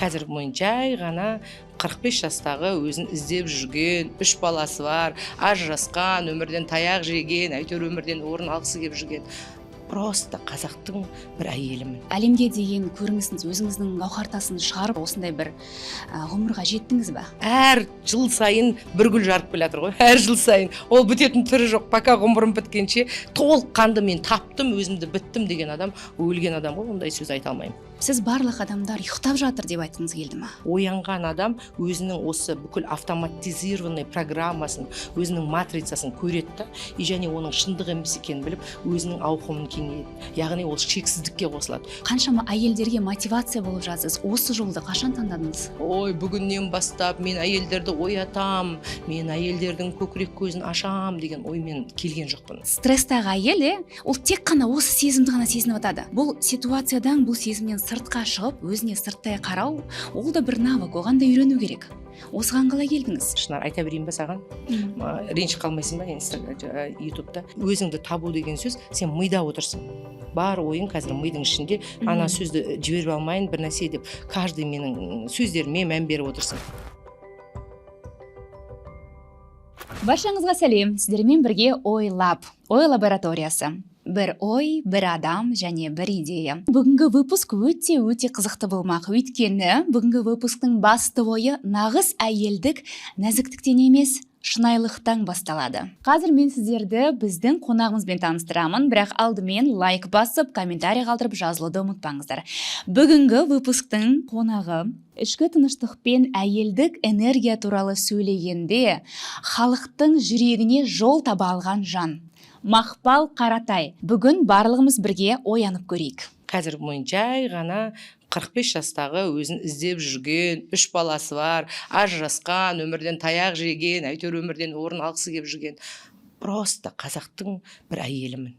Қазір мен жай ғана 45 жастағы, өзін іздеп жүрген, үш баласы бар, ажырасқан, өмірден таяқ жеген, әйтеуір өмірден орын алғысы келіп жүрген просто қазақтың бір әйелімін. Әлемге деген көрінісіңіз, өзіңіздің гауһар тасын шығарып, осындай бір ғұмырға жеттіңіз ба? Әр жыл сайын бір гүл жарып келе жатыр ғой, әр жыл сайын. Ол бітетін түрі жоқ, пока ғұмырым біткенше толыққанды мен таптым, өзімді біттім деген адам өлген адам ғой, ондай сөз айта алмаймын. Сіз барлық адамдар ұйықтап жатыр деп айтқыңыз келді ма? Оянған адам өзінің осы бүкіл автоматизированный программасын, өзінің матрицасын көреді да, и және оның шындық емес екенін біліп, өзінің ауқымын кеңейеді. Яғни ол шексіздікке қосылады. Қаншама әйелдерге мотивация болып жатсыз, осы жолды қашан таңдадыңыз? Ой, бүгіннен бастап мен әйелдерді оятам, мен әйелдердің көкірек көзін ашам деген оймен келген жоқпын. Стресстағы әйел, ол тек қана осы сезімді ғана сезініп жатады. Бұл ситуациядан, бұл сезімнен сыртқа шығып, өзіне сырттай қарау, ол да бір навык, оған да үйрену керек. Осыған қалай келдіңіз? Шынар, айта берейін ба саған? Ренжіп қалмайсың ба ютубта? Өзіңді табу деген сөз, сен мида отырсың. Бар ойың қазір мидың ішінде, ана сөзді жіберіп алмайын бір нәрсе деп, каждый менің сөздеріме мән беріп отырсың. Баршаңызға сәлем, сіздермен бірге Ойлаб, ой лабораториясы. Бір ой, бір адам және бір идея. Бүгінгі выпуск өте-өте қызықты болмақ. Өйткені бүгінгі выпусктың басты ойы нағыз әйелдік нәзіктіктен емес, шынайылықтан басталады. Қазір мен сіздерді біздің қонағымызбен таныстырамын, бірақ алдымен лайк басып, комментарий қалдырып жазылуды ұмытпаңыздар. Бүгінгі выпусктың қонағы ішкі тыныштық пен әйелдік энергия туралы сөйлегенде халықтың жүрегіне жол таба алған жан. Мақпал Қаратай. Бүгін барлығымыз бірге оянып көрейік. Қазір мен жай ғана 45 жастағы, өзін іздеп жүрген, үш баласы бар, ажырасқан, өмірден таяқ жеген, әйтеуір өмірден орын алғысы келіп жүрген просто қазақтың бір әйелімін,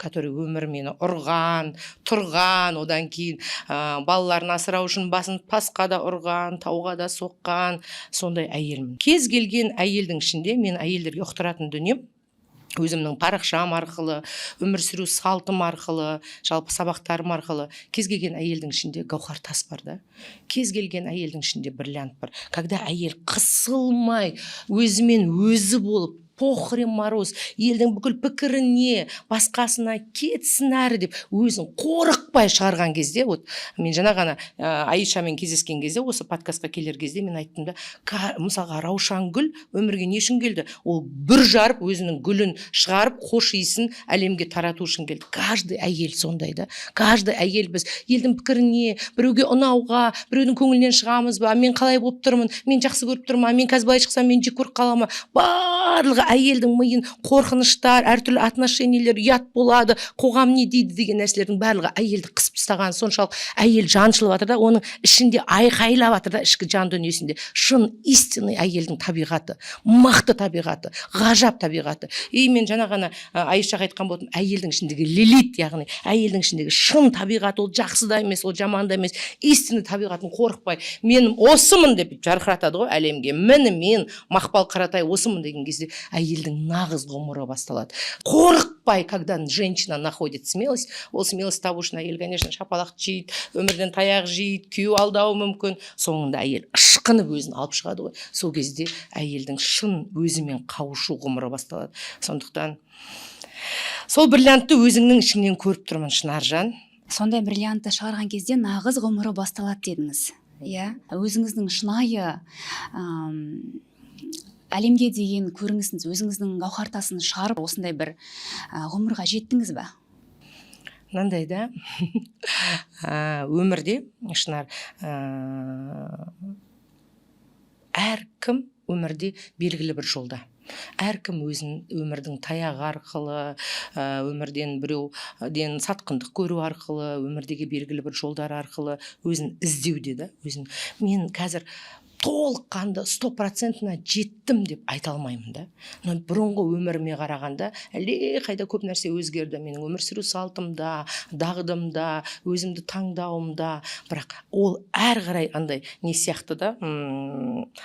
который өмір мені ұрған, тұрған, одан кейін балаларын асырау үшін басын тасқа да ұрған, тауға да соққан, сондай әйелмін. Кез келген әйелдің ішінде мен әйелдерге ұқтыратын дүнием өзімнің парақшам арқылы, өмір сүру салтым арқылы, жалпы сабақтарым арқылы кез келген әйелдің ішінде гауһар тас бар да. Кез келген әйелдің ішінде бриллиант бар. Когда әйел қысылмай, өзімен өзі болып, похрен мороз, елдің бүкіл пікіріне, басқасына кетсін әрі деп өзін қорықпай шығарған кезде, вот мен жаңа ғана Аишамен кездескен кезде, осы подкастқа келер кезде мен айттым да, мысалға Раушан гүл өмірге не үшін келді? Ол бүр жарып, өзінің гүлін шығарып, хош иісін әлемге тарату үшін келді. Каждый әйел сондай да. Каждый әйел біз елдің пікіріне, біреуге ұнауға, біреудің көңілінен шығамыз ба, мен қалай болып тұрмын, мен жақсы көріп тұрмын ба, мен қазір былай шықсам, мен жек көріп қаламын ба? Барлығы әйелдің миын қорқыныштар, әртүрлі отношениелер, ұят болады, қоғам не дейді деген нәрселердің барлығы әйелді қысып тастаған соншалық, әйел жаншылып жатыр да, оның ішінде айқайлап жатыр да, ішкі жан дүниесінде. Шын истинный әйелдің табиғаты, мықты табиғаты, ғажап табиғаты. И мен жаңа ғана Аишаға айтқан болатынмын, әйелдің ішіндегі Лилит, яғни әйелдің ішіндегі шын табиғаты, ол жақсы да емес, ол жаман да емес, истинный табиғатын қорықпай, мен осымын деп жарқыратады ғой әлемге. Міне, мен Мақпал Қаратай осымын деген кезде әйелдің нағыз ғұмыры басталады. Қорықпай, когда женщина находит смелость, ол смелость табу үшін әйел, конечно, шапалақ жейді, өмірден таяқ жейді, күйеу алдауы мүмкін. Соңында әйел ышқынып өзін алып шығады ғой. Сол кезде әйелдің шын өзімен қауышу ғұмыры басталады. Сондықтан сол бриллиантты өзіңнің ішіңнен көріп тұрмын, Шынаржан. Сондай бриллиантты шығарған кезде нағыз ғұмыры басталады дедіңіз. Иә, өзіңіздің шынайы әлемге деген көрінісіңіз, өзіңіздің гауһар тасын шығарып, осындай бір ғұмырға жеттіңіз ба? Мынандай да, өмірде, Шынар, әркім өмірде белгілі бір жолда. Әркім өзін өмірдің таяғы арқылы, өмірден біреуден сатқындық көру арқылы, өмірдегі белгілі бір жолдар арқылы өзін іздеуде да, өзін. Мен қазір Толыққанды стопроцентно жеттім деп айта алмаймын да, но бұрынғы өміріме қарағанда әлдеқайда көп нәрсе өзгерді менің өмір сүру салтымда, дағдымда, өзімді таңдауымда. Бірақ ол әрі қарай андай не сияқты да,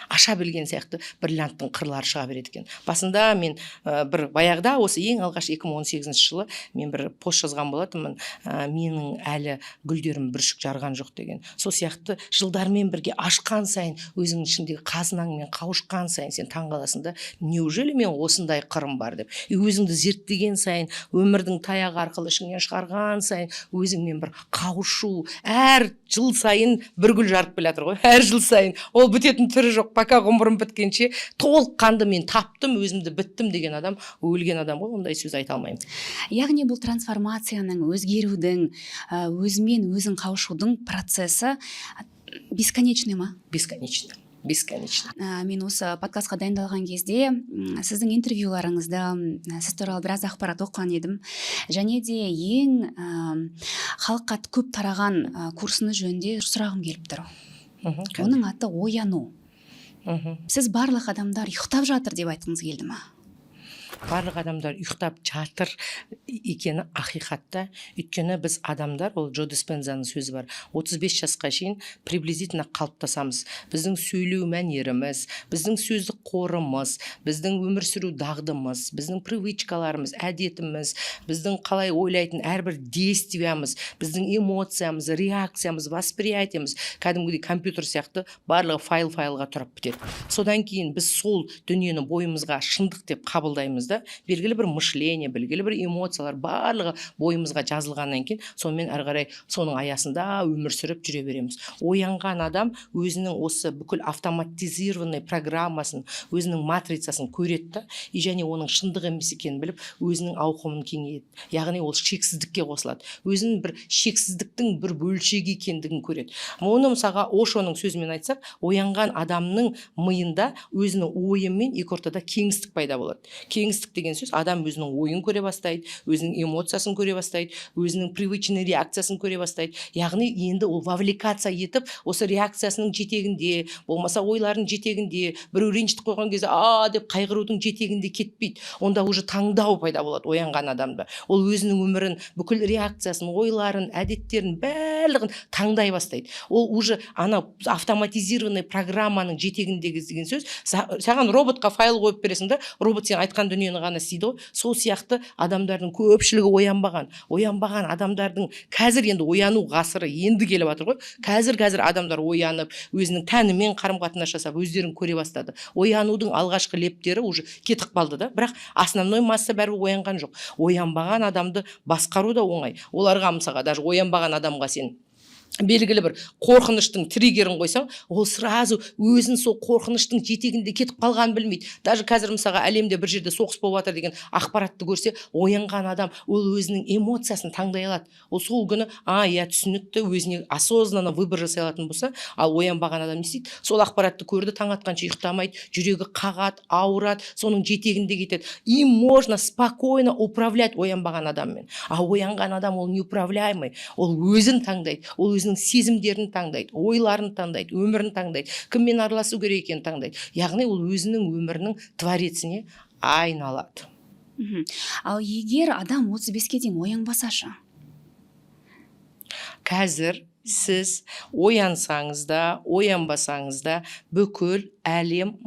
аша білген сияқты, бриллианттың қырлары шыға береді екен. Басында мен бір баяғыда, осы ең алғаш 2018 жылы мен бір пост жазған болатынмын, менің әлі гүлдерім бүршік жарған жоқ деген. Сол сияқты жылдармен бірге ашқан сайын, өзіңнің ішіндегі қазынаңмен қауышқан сайын сен таңқаласың да, неужели мен осындай қырым бар деп. И өзіңді зерттеген сайын, өмірдің таяғы арқылы ішіңнен шығарған сайын, өзіңмен бір қауышу. Әр жыл сайын бір гүл жарып келе жатыр ғой, әр жыл сайын. Ол бітетін түрі жоқ, пока ғұмырым біткенше. Толыққанды мен таптым өзімді, біттім деген адам өлген адам ғой, ондай сөз айта алмаймын. Яғни бұл трансформацияның, өзгерудің, өзімен өзің қауышудың процесі бесконечный ма? Бесконечно, бесконечно. Мен осы подкастқа дайындалған кезде сіздің интервьюларыңызды, сіз туралы біраз ақпарат оқыған едім және де ең халыққа көп тараған курсыңыз жөнінде сұрағым келіп тұр. Оның аты «Ояну». Сіз барлық адамдар ұйықтап жатыр деп айтқыңыз келді ма? Барлық адамдар ұйықтап жатыр екені ақиқат та. Өйткені біз адамдар, ол Джо Диспензаның сөзі бар, 35 жасқа шейін приблизительно қалыптасамыз. Біздің сөйлеу мәнеріміз, біздің сөздік қорымыз, біздің өмір сүру дағдымыз, біздің привычкаларымыз, әдетіміз, біздің қалай ойлайтын әрбір действиямыз, біздің эмоциямыз, реакциямыз, восприятиеміз кәдімгідей компьютер сияқты барлығы файл файлға тұрып бітеді. Содан кейін біз сол дүниені бойымызға шындық деп қабылдаймыз да. Белгілі бір мышление, белгілі бір эмоциялар, барлығы бойымызға жазылғаннан кейін, сонымен әрі қарай соның аясында өмір сүріп жүре береміз. Оянған адам өзінің осы бүкіл автоматизированный программасын, өзінің матрицасын көреді да, и және оның шындық емес екенін біліп, өзінің ауқымын кеңейеді. Яғни ол шексіздікке қосылады, өзінің бір шексіздіктің бір бөлшегі екендігін көреді. Оны мысалға Ошоның сөзімен айтсақ, оянған адамның миында өзінің ойымен екі ортада кеңістік пайда болады. Кеңістік деген сөз — адам өзінің ойын көре бастайды, өзінің эмоциясын көре бастайды, өзінің привычный реакциясын көре бастайды. Яғни енді ол вовлекаться етіп, осы реакциясының жетегінде, болмаса ойларының жетегінде, біреу ренжітіп қойған кезде «а» деп қайғырудың жетегінде кетпейді. Онда уже таңдау пайда болады оянған адамда. Ол өзінің өмірін, бүкіл реакциясын, ойларын, әдеттерін, барлығын таңдай бастайды. Ол уже ана автоматизированный программаның жетегіндегі деген сөз, саған роботқа файл қойып бересің да, робот сен айтқан дүниені ғана істейді ғой. Сол сияқты адамдардың көпшілігі оянбаған. Оянбаған адамдардың қазір енді ояну ғасыры енді келіп жатыр ғой. Қазір адамдар оянып, өзінің тәнімен қарым қатынас жасап, өздерін көре бастады. Оянудың алғашқы лептері уже кетіп қалды да, бірақ основной масса бәрібір оянған жоқ. Оянбаған адамды басқару да оңай. Оларға, мысалға, даже оянбаған адамға сен белгілі бір қорқыныштың триггерін қойсаң, ол сразу өзін сол қорқыныштың жетегінде кетіп қалғанын білмейді. Даже қазір, мысалға, әлемде бір жерде соғыс болып жатыр деген ақпаратты көрсе, оянған адам ол өзінің эмоциясын таңдай алады. Ол сол күні «а, иә, түсінікті», өзіне осознанно выбор жасай алатын болса. Ал оянбаған адам не істейді? Сол ақпаратты көрді, таң атқанша ұйықтамайды, жүрегі қағады, ауырады, соның жетегінде кетеді. Им можно спокойно управлять оянбаған адаммен. А оянған адам ол неуправляемый. Ол өзін таңдайды, ол өзінің сезімдерін таңдайды, ойларын таңдайды, өмірін таңдайды, кіммен араласу керек екенін таңдайды. Яғни ол өзінің өмірінің твореціне айналады. Ал егер адам 35-ке дейін оянбаса ше? Қазір сіз оянсаңыз да, оянбасаңыз да, бүкіл әлем,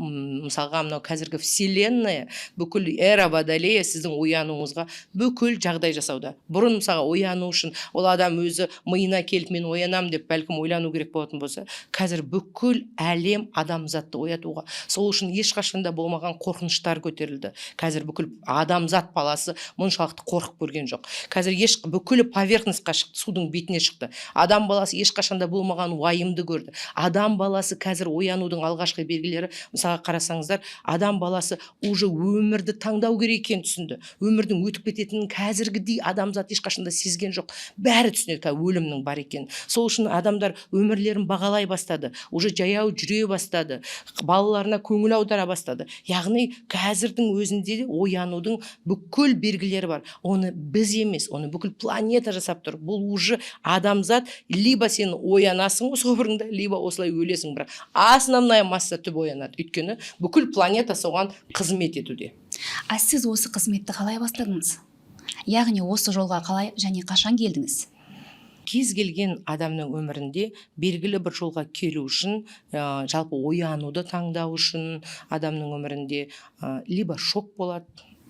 мысалға, мынау қазіргі вселенная, бүкіл эра Водолея сіздің оянуыңызға бүкіл жағдай жасауда. Бұрын, мысалға, ояну үшін ол адам өзі миына келіп, мен оянамын деп, бәлкім, ойлану керек болатын болса, қазір бүкіл әлем адамзатты оятуға, сол үшін ешқашан да болмаған қорқыныштар көтерілді. Қазір бүкіл адамзат баласы мұншалықты қорқып көрген жоқ. Қазір еш бүкілі поверхностьқа шықты, судың бетіне шықты. Адам баласы ешқашан да болмаған уайымды көрді. Адам баласы қазір оянудың алғашқы белгілерін көріп, белгілері. Мысалға, қарасаңыздар, адам баласы уже өмірді таңдау керек екенін түсінді. Өмірдің өтіп кететінін қазіргідей адамзат ешқашан да сезген жоқ. Бәрі түсінеді қазір өлімнің бар екенін. Сол үшін адамдар өмірлерін бағалай бастады, уже жаяу жүре бастады, балаларына көңіл аудара бастады. Яғни қазірдің өзінде де оянудың бүкіл белгілері бар. Оны біз емес, оны бүкіл планета жасап тұр. Бұл уже адамзат либо сен оянасың осы ғұмырыңда, либо осылай өлесің. Бірақ основная масса түбі оянады, өйткені бүкіл планета соған қызмет етуде. А сіз осы қызметті қалай бастадыңыз? Яғни осы жолға қалай және қашан келдіңіз? Кез келген адамның өмірінде белгілі бір жолға келу үшін, жалпы оянуды таңдау үшін адамның өмірінде либо шок болады,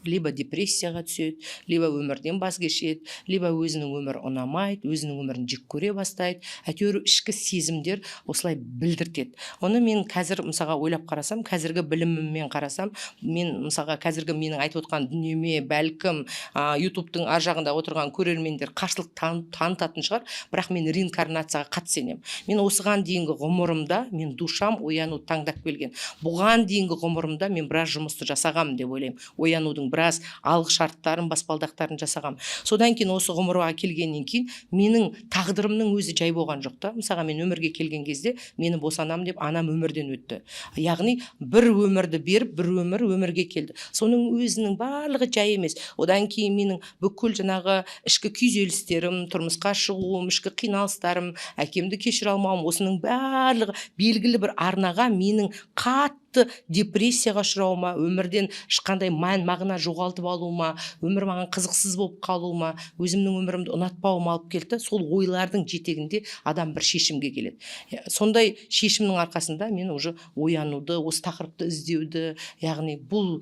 либо депрессияға түседі, либо өмірден баз кешеді, либо өзінің өмірі ұнамайды, өзінің өмірін жек көре бастайды. Әйтеуір ішкі сезімдер осылай білдіртеді. Оны мен қазір, мысалға, ойлап қарасам, қазіргі біліміммен қарасам, мен, мысалға, қазіргі менің айтып отқан дүниеме бәлкім ютубтың ар жағында отырған көрермендер қарсылық танытатын шығар, бірақ мен реинкарнацияға қатты сенемін. Мен осыған дейінгі ғұмырымда мен душам оянуды таңдап келген. Бұған дейінгі ғұмырымда мен біраз жұмысты жасағанмын деп ойлаймын, оянудың біраз алғы шарттарын, баспалдақтарын жасағанмын. Содан кейін осы ғұмырға келгеннен кейін менің тағдырымның өзі жай болған жоқ та. Мысалға, мен өмірге келген кезде мені босанамын деп анам өмірден өтті. Яғни бір өмірді беріп, бір өмір өмірге келді. Соның өзінің барлығы жай емес. Одан кейін менің бүкіл жаңағы ішкі күйзелістерім, тұрмысқа шығуым, ішкі қиналыстарым, әкемді кешіре алмауым, осының барлығы белгілі бір арнаға, менің қатты депрессияға ұшырауыма, өмірден ешқандай мән мағына жоғалтып алуыма, өмір маған қызықсыз болып қалуыма, өзімнің өмірімді ұнатпауыма алып келді. Сол ойлардың жетегінде адам бір шешімге келеді. Сондай шешімнің арқасында мен уже оянуды, осы тақырыпты іздеуді, яғни бұл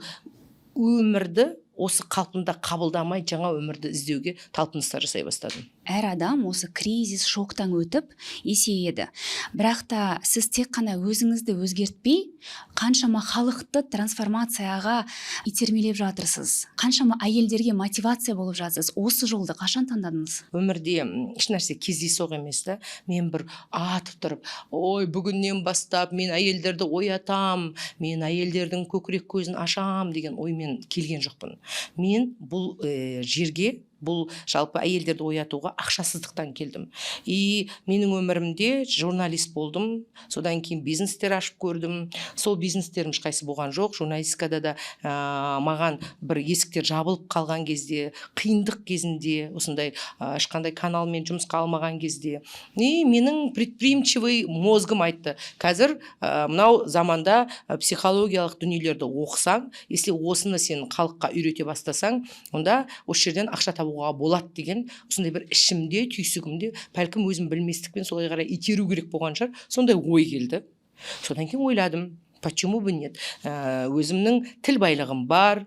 өмірді осы қалпында қабылдамай, жаңа өмірді іздеуге талпыныстар жасай бастадым. Әр адам осы кризис, шоктан өтіп есейеді. Бірақ та сіз тек қана өзіңізді өзгертпей, қаншама халықты трансформацияға итермелеп жатырсыз, қаншама әйелдерге мотивация болып жатырсыз. Осы жолды қашан таңдадыңыз? Өмірде ешнәрсе кездейсоқ емес та. Мен бір атып тұрып, ой, бүгіннен бастап мен әйелдерді оятам, мен әйелдердің көкірек көзін ашам деген оймен келген жоқпын. Мен бұл жерге, бұл жалпы әйелдерді оятуға ақшасыздықтан келдім. И менің өмірімде журналист болдым, содан кейін бизнестер ашып көрдім. Сол бизнестерім ешқайсысы болған жоқ. Журналистикада да маған бір есіктер жабылып қалған кезде, қиындық кезінде, осындай ешқандай каналмен жұмысқа алмаған кезде, и менің предприимчивый мозгым айтты: қазір мынау заманда психологиялық дүниелерді оқысаң, если осыны сен халыққа үйрете бастасаң, онда осы жерден ақша табуға болады деген осындай бір ішімде, түйсігімде, бәлкім, өзім білместікпен солай қарай итеру керек болған шығар, сондай ой келді. Содан кейін ойладым: почему бы нет? Өзімнің тіл байлығым бар,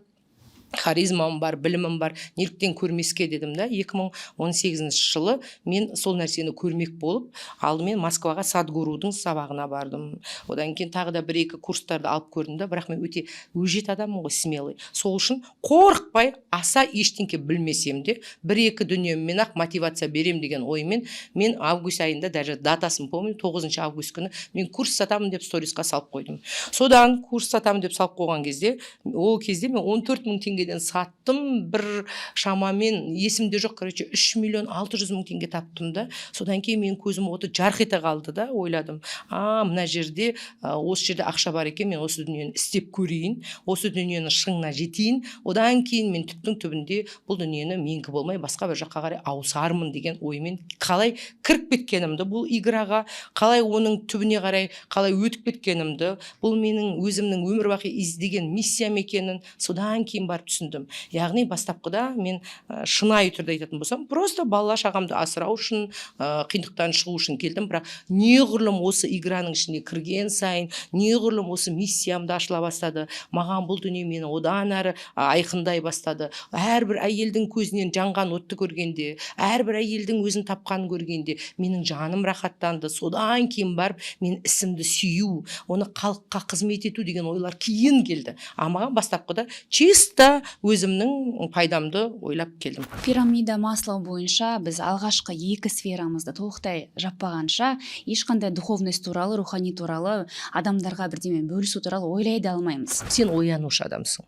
харизмам бар, білімім бар, неліктен көрмеске дедім да. 2018 жылы мен сол нәрсені көрмек болып, алдымен Москваға Садгурудың сабағына бардым. Одан кейін тағы да бір екі курстарды алып көрдім да. Бірақ мен өте өжет адаммын ғой, смелый. Сол үшін қорықпай, аса ештеңке білмесем де, бір екі дүниеммен ақ мотивация берем деген оймен мен август айында, даже датасын помню, 9 август күні мен курс сатамын деп сторисқа салып қойдым. Содан курс сатамын деп салып қойған кезде, ол кезде мен 14 мың теңгеден саттым. Бір шамамен, есімде жоқ, короче, 3 миллион 600 мың теңге таптым да. Содан кейін менің көзім оты жарқ ете қалды да. Ойладым: а, мына жерде, осы жерде ақша бар екен, мен осы дүниені істеп көрейін, осы дүниенің шыңына жетейін, одан кейін мен түптің түбінде бұл дүниені менікі болмай, басқа бір жаққа қарай ауысармын деген оймен қалай кіріп кеткенімді, бұл играға қалай, оның түбіне қарай қалай өтіп кеткенімді, бұл менің өзімнің өмір бақи іздеген миссиям екенін содан кейін барып түсіндім. Яғни бастапқыда мен, шынайы түрде айтатын болсам, просто бала шағамды асырау үшін, қиындықтан шығу үшін келдім. Бірақ неғұрлым осы играның ішіне кірген сайын, неғұрлым осы миссиям да ашыла бастады маған. Бұл дүние мені одан әрі айқындай бастады. Әрбір әйелдің көзінен жанған отты көргенде, әрбір әйелдің өзін тапқанын көргенде, менің жаным рахаттанды. Содан кейін барып мен ісімді сүю, оны халыққа қызмет ету деген ойлар кейін келді. А маған бастапқыда чисто да өзімнің пайдамды ойлап келдім. Пирамида Маслоу бойынша біз алғашқы екі сферамызды толықтай жаппағанша, ешқандай духовность туралы, рухани туралы, адамдарға бірдеме бөлісу туралы ойлай да алмаймыз. Сен оянушы адамсың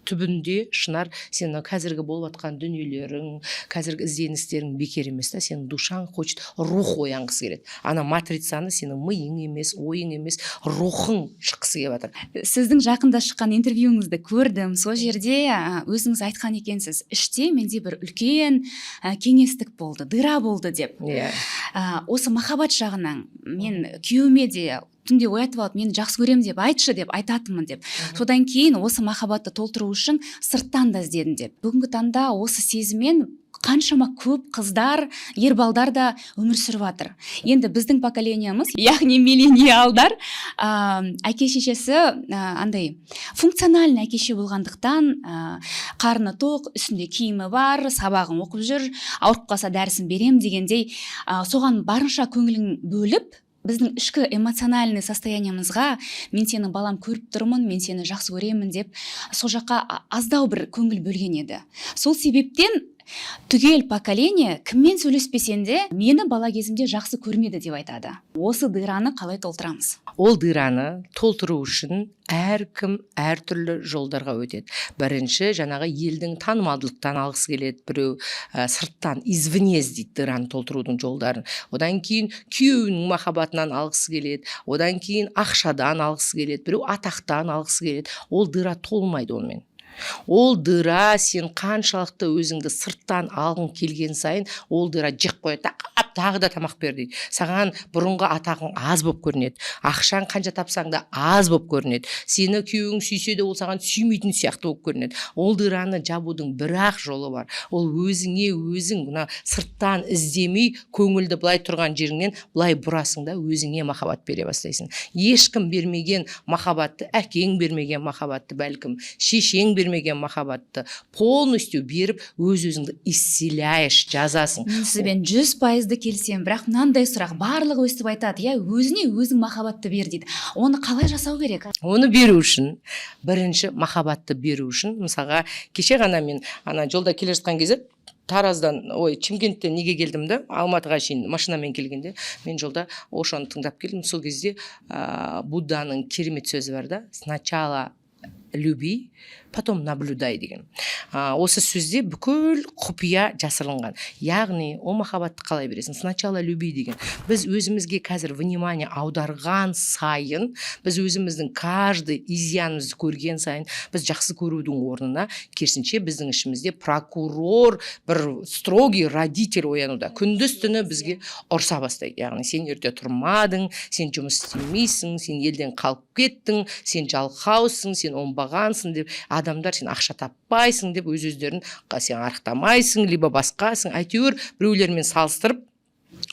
түбінде, Шынар. Сен мына қазіргі болып жатқан дүниелерің, қазіргі ізденістерің бекер емес та. Сенің душаң хочет, рух оянғысы келеді. Ана матрицаны сенің миың емес, ойың емес, рухың шыққысы келіп жатыр. Сіздің жақында шыққан интервьюңізді көрдім. Сол жерде өзіңіз айтқан екенсіз: іште менде бір үлкен кеңістік болды, дыра болды деп. Иә. Осы махаббат жағынан мен күйеуіме де түнде оятып алып, «Мені жақсы көремін деп айтшы» деп айтатынмын деп. Содан кейін осы махаббатты толтыру үшін сырттан да іздедім деп. Бүгінгі таңда осы сезіммен қаншама көп қыздар, ер балдар да өмір сүріп жатыр. Енді біздің поколениямыз, яғни миллениалдар, әке шешесі андай функциональный әке шеше болғандықтан, қарны тоқ, үстінде киімі бар, сабағын оқып жүр, ауырып қалса, дәрісін берем дегендей, соған барынша көңілін бөліп, біздің ішкі эмоциональный состояниемызға «Мен сенің балам, көріп тұрмын, мен сені жақсы көремін» деп, сол жаққа аздау бір көңіл бөлген еді. Сол себептен түгел поколение кіммен сөйлеспесең де, «Мені бала кезімде жақсы көрмеді» деп айтады. Осы дыраны қалай толтырамыз? Ол дыраны толтыру үшін әркім әртүрлі жолдарға өтеді. Бірінші, жаңағы елдің танымалдылықтан алғысы келеді біреу, сырттан, извне іздейді дыраны толтырудың жолдарын. Одан кейін күйеуінің махаббатынан алғысы келеді, одан кейін ақшадан алғысы келеді, біреу атақтан алғысы келеді. Ол дыра толмайды онымен. Ол дыра, сен қаншалықты өзіңді сырттан алғың келген сайын, ол дыра жеп қояды да, «Ап, тағы да тамақ бер» дейді саған. Бұрынғы атағың аз болып көрінеді, ақшаң қанша тапсаң да, аз болып көрінеді. Сені күйеуің сүйсе де, ол саған сүймейтін сияқты болып көрінеді. Ол дыраны жабудың бір ақ жолы бар: ол өзіңе өзің мына сырттан іздемей, көңілді былай тұрған жеріңнен былай бұрасың да, өзіңе махаббат бере бастайсың. Ешкім бермеген махаббатты, әкең бермеген махаббатты, бәлкім, шешең бермеген махаббатты полностью беріп, өз өзіңді исцеляешь, жазасың. Мен сізбен 100%-ды келісемін, бірақ мынандай сұрақ: барлығы өстіп айтады, иә, «Өзіне өзің махаббатты бер» дейді. Оны қалай жасау керек? Оны беру үшін, бірінші махаббатты беру үшін, мысалға, кеше ғана мен ана жолда келе жатқан кезде, Тараздан, ой, Шымкенттен неге келдім да, Алматыға шейін машинамен келгенде, мен жолда Ошоны тыңдап келдім. Сол кезде Будданың керемет сөзі бар да: «Сначала люби, потом наблюдай» деген. Осы сөзде бүкіл құпия жасырынған. Яғни ол махаббатты қалай бересің? Сначала люби деген: біз өзімізге қазір внимание аударған сайын, біз өзіміздің каждый изъянымызды көрген сайын, біз жақсы көрудің орнына, керісінше, біздің ішімізде прокурор, бір строгий родитель оянуда, күндіз түні бізге ұрса бастайды. Яғни сен ерте тұрмадың, сен жұмыс істемейсің, сен елден қалып кеттің, сен жалқаусың, сен оңбағансың деп адамдар, сен ақша таппайсың деп өз өздерін, сен арықтамайсың, либо басқасың, әйтеуір біреулермен салыстырып,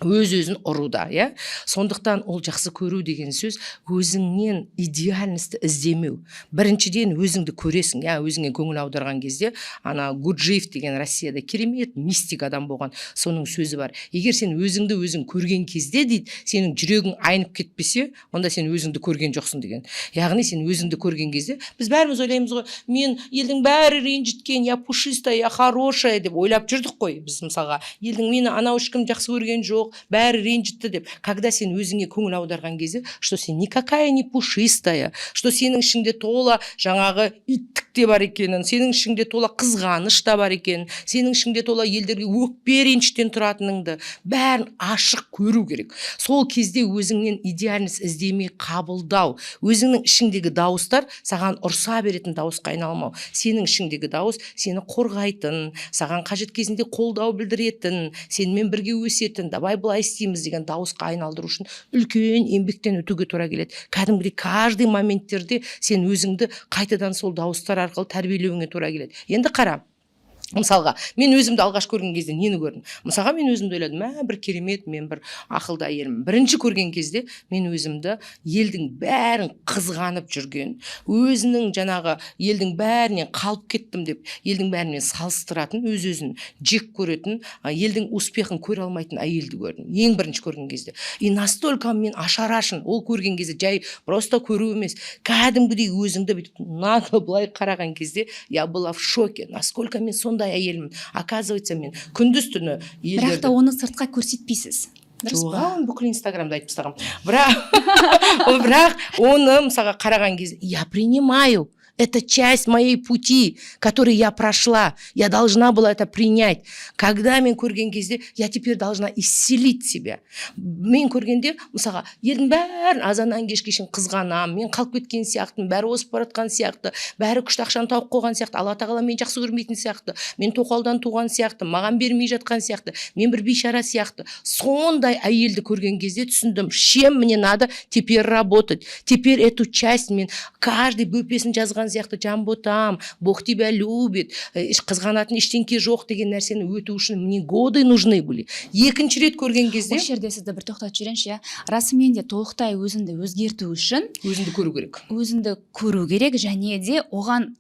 өз өзін ұруда, иә. Сондықтан ол жақсы көру деген сөз — өзіңнен идеальностьті іздемеу. Біріншіден, өзіңді көресің, иә. Өзіңе көңіл аударған кезде, ана Гурджиев деген Россияда керемет мистик адам болған, соның сөзі бар: «Егер сен өзіңді өзің көрген кезде, — дейді, — сенің жүрегің айнып кетпесе, онда сен өзіңді көрген жоқсың» деген. Яғни сен өзіңді көрген кезде, біз бәріміз ойлаймыз ғой, мен елдің бәрі ренжіткен, я пушистая, я хорошая деп ойлап жүрдік қой біз. Мысалға, елдің мені анау ешкім жақсы көрген жоқ, бәрі ренжітті деп. Когда сен өзіңе көңіл аударған кезде, что сен никакая не пушистая, что сенің ішіңде тола жаңағы иттік те бар екенін, сенің ішіңде тола қызғаныш та бар екенін, сенің ішіңде тола елдерге өкпе, реніштен тұратыныңды, бәрін ашық көру керек. Сол кезде өзіңнен идеальность іздемей қабылдау, өзіңнің ішіңдегі дауыстар саған ұрса беретін дауысқа айналмау, сенің ішіңдегі дауыс сені қорғайтын, саған қажет кезінде қолдау білдіретін, сенімен бірге өсетін, «Давай былай істейміз» деген дауысқа айналдыру үшін үлкен еңбектен өтуге тура келеді. Кәдімгідей каждый моменттерде сен өзіңді қайтадан сол дауыстар арқылы тәрбиелеуіңе тура келеді. Енді қара. Мысалға, мен өзімді алғаш көрген кезде нені көрдім? Мысалға, мен өзімді ойладым: мә, бір керемет, мен бір ақылды әйелмін. Бірінші көрген кезде мен өзімді елдің бәрін қызғанып жүрген, өзінің жаңағы елдің бәрінен қалып кеттім деп, елдің бәрімен салыстыратын, өз өзін жек көретін, елдің успехын көре алмайтын әйелді көрдім ең бірінші көрген кезде. И настолько мен ошарашен, ол көрген кезде, жай просто көру емес, кәдімгідей өзіңді бүйтіп нагло былай қараған кезде, я была в шоке, насколько мен сондай әйелмін. Оказывается, мен күндіз түні Бірақ та оны сыртқа көрсетпейсіз, дұрыс Жоқ, па? Оны бүкіл Инстаграмда айтып тастағанмын. Бірақ оны, мысалға, қараған кезде я принимаю. Это часть моей пути, который я прошла. Я должна была это принять. Когда мен көрген кезде, я теперь должна исцелить себя. Мен көргенде, мысалға, елдің бәрін азаннан кешке шейін қызғанамын, мен қалып кеткен сияқтымын, бәрі озып бара жатқан сияқты, бәрі күшті ақшаны тауып қойған сияқты, Алла тағала мені жақсы көрмейтін сияқты, мен тоқалдан туған сияқты, маған бермей жатқан сияқты, мен бір бейшара сияқты. Сондай әйелді көрген кезде түсіндім, чем мне надо теперь работать. Теперь эту часть мен каждый бөпесін жазған сияқты: «Жанботам, Бог тебя любит, қызғанатын ештеңке жоқ» деген нәрсені өту үшін мне годы нужны были. Екінші рет көрген кезде Осы жерде сізді бір тоқтатып жіберейінші, иә. Расымен де, толықтай өзіңді өзгерту үшін өзіңді көру керек. Өзіңді көру керек және де оған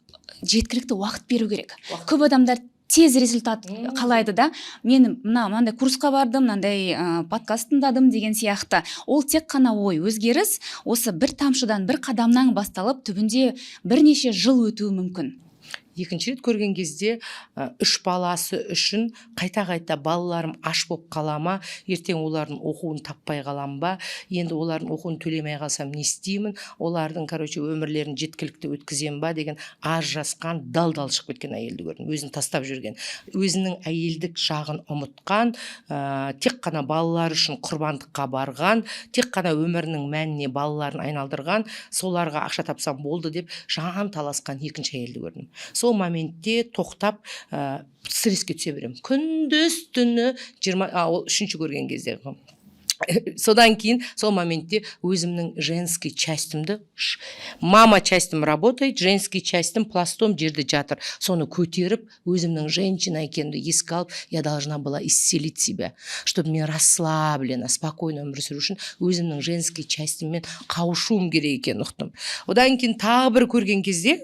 жеткілікті уақыт беру керек. Көп адамдар тез результат қалайды да. Мен мынандай курсқа бардым, мынандай подкаст тыңдадым деген сияқты. Ол тек қана ой. Өзгеріс осы бір тамшыдан, бір қадамнан басталып, түбінде бірнеше жыл өтуі мүмкін. Екінші рет көрген кезде үш баласы үшін қайта қайта балаларым аш болып қала ма ертең, олардың оқуын таппай қалам ба, енді олардың оқуын төлемей қалсам, не істеймін, олардың, короче, өмірлерін жеткілікті өткіземін ба деген ажырасқан, дал дал шығып кеткен әйелді көрдім. Өзін тастап жүрген, өзінің әйелдік жағын ұмытқан, тек қана балалары үшін құрбандыққа барған, тек қана өмірінің мәніне балаларын айналдырған, соларға ақша тапсам болды деп жан таласқан екінші әйелді көрдім. Сол моментте тоқтап, стресске түсе беремін күндіз түні 20. Ол үшінші көрген кезде. Содан кейін сол моментте өзімнің женский частімді, мама частім работает, женский частім пластом жерде жатыр, соны көтеріп, өзімнің женщина екенімді еске алып, я должна была исцелить себя, чтобы мен расслабленно, спокойно өмір сүру үшін өзімнің женский частіммен қауышуым керек екенін ұқтым. Одан кейін тағы бір көрген кезде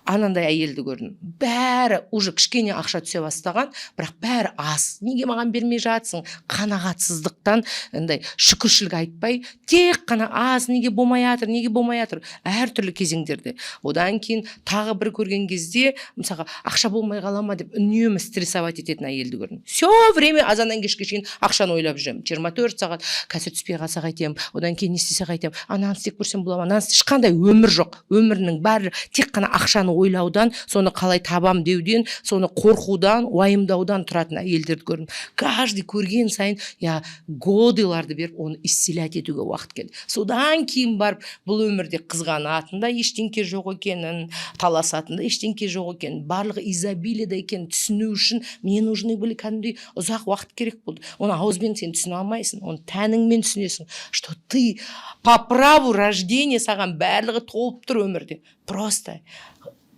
анандай әйелді көрдім. Бәрі уже кішкене ақша түсе бастаған, бірақ бәрі аз, неге маған бермей жатсың, қанағатсыздықтан андай шүкіршілік айтпай, тек қана аз, неге болмай жатыр, неге болмай жатыр, әртүрлі кезеңдерде. Одан кейін тағы бір көрген кезде, мысалға, ақша болмай қала ма деп үнемі стрессовать ететін әйелді көрдім. Все время азаннан кешке шейін ақшаны ойлап жүремін, 24 сағат. Қазір түспей қалса қайтемін, одан кейін не істесе қайтемін, ананы істеп көрсем бола ма, ананы. Ешқандай өмір жоқ, өмірінің бәрі тек қана ақшаны ойлаудан, соны қалай табам деуден, соны қорқудан, уайымдаудан тұратын әйелдерді көрдім. Каждый көрген сайын я годыларды беріп, оны исцелять етуге уақыт келді. Содан кейін барып бұл өмірде қызғанатын да ештеңке жоқ екенін, таласатын да ештеңке жоқ екенін, барлығы изобилиеда екенін түсіну үшін мне нужны были, кәдімгідей ұзақ уақыт керек болды. Оны ауызбен сен түсіне алмайсың, оны тәніңмен түсінесің, что ты по праву рождения, саған барлығы толып тұр өмірде. Просто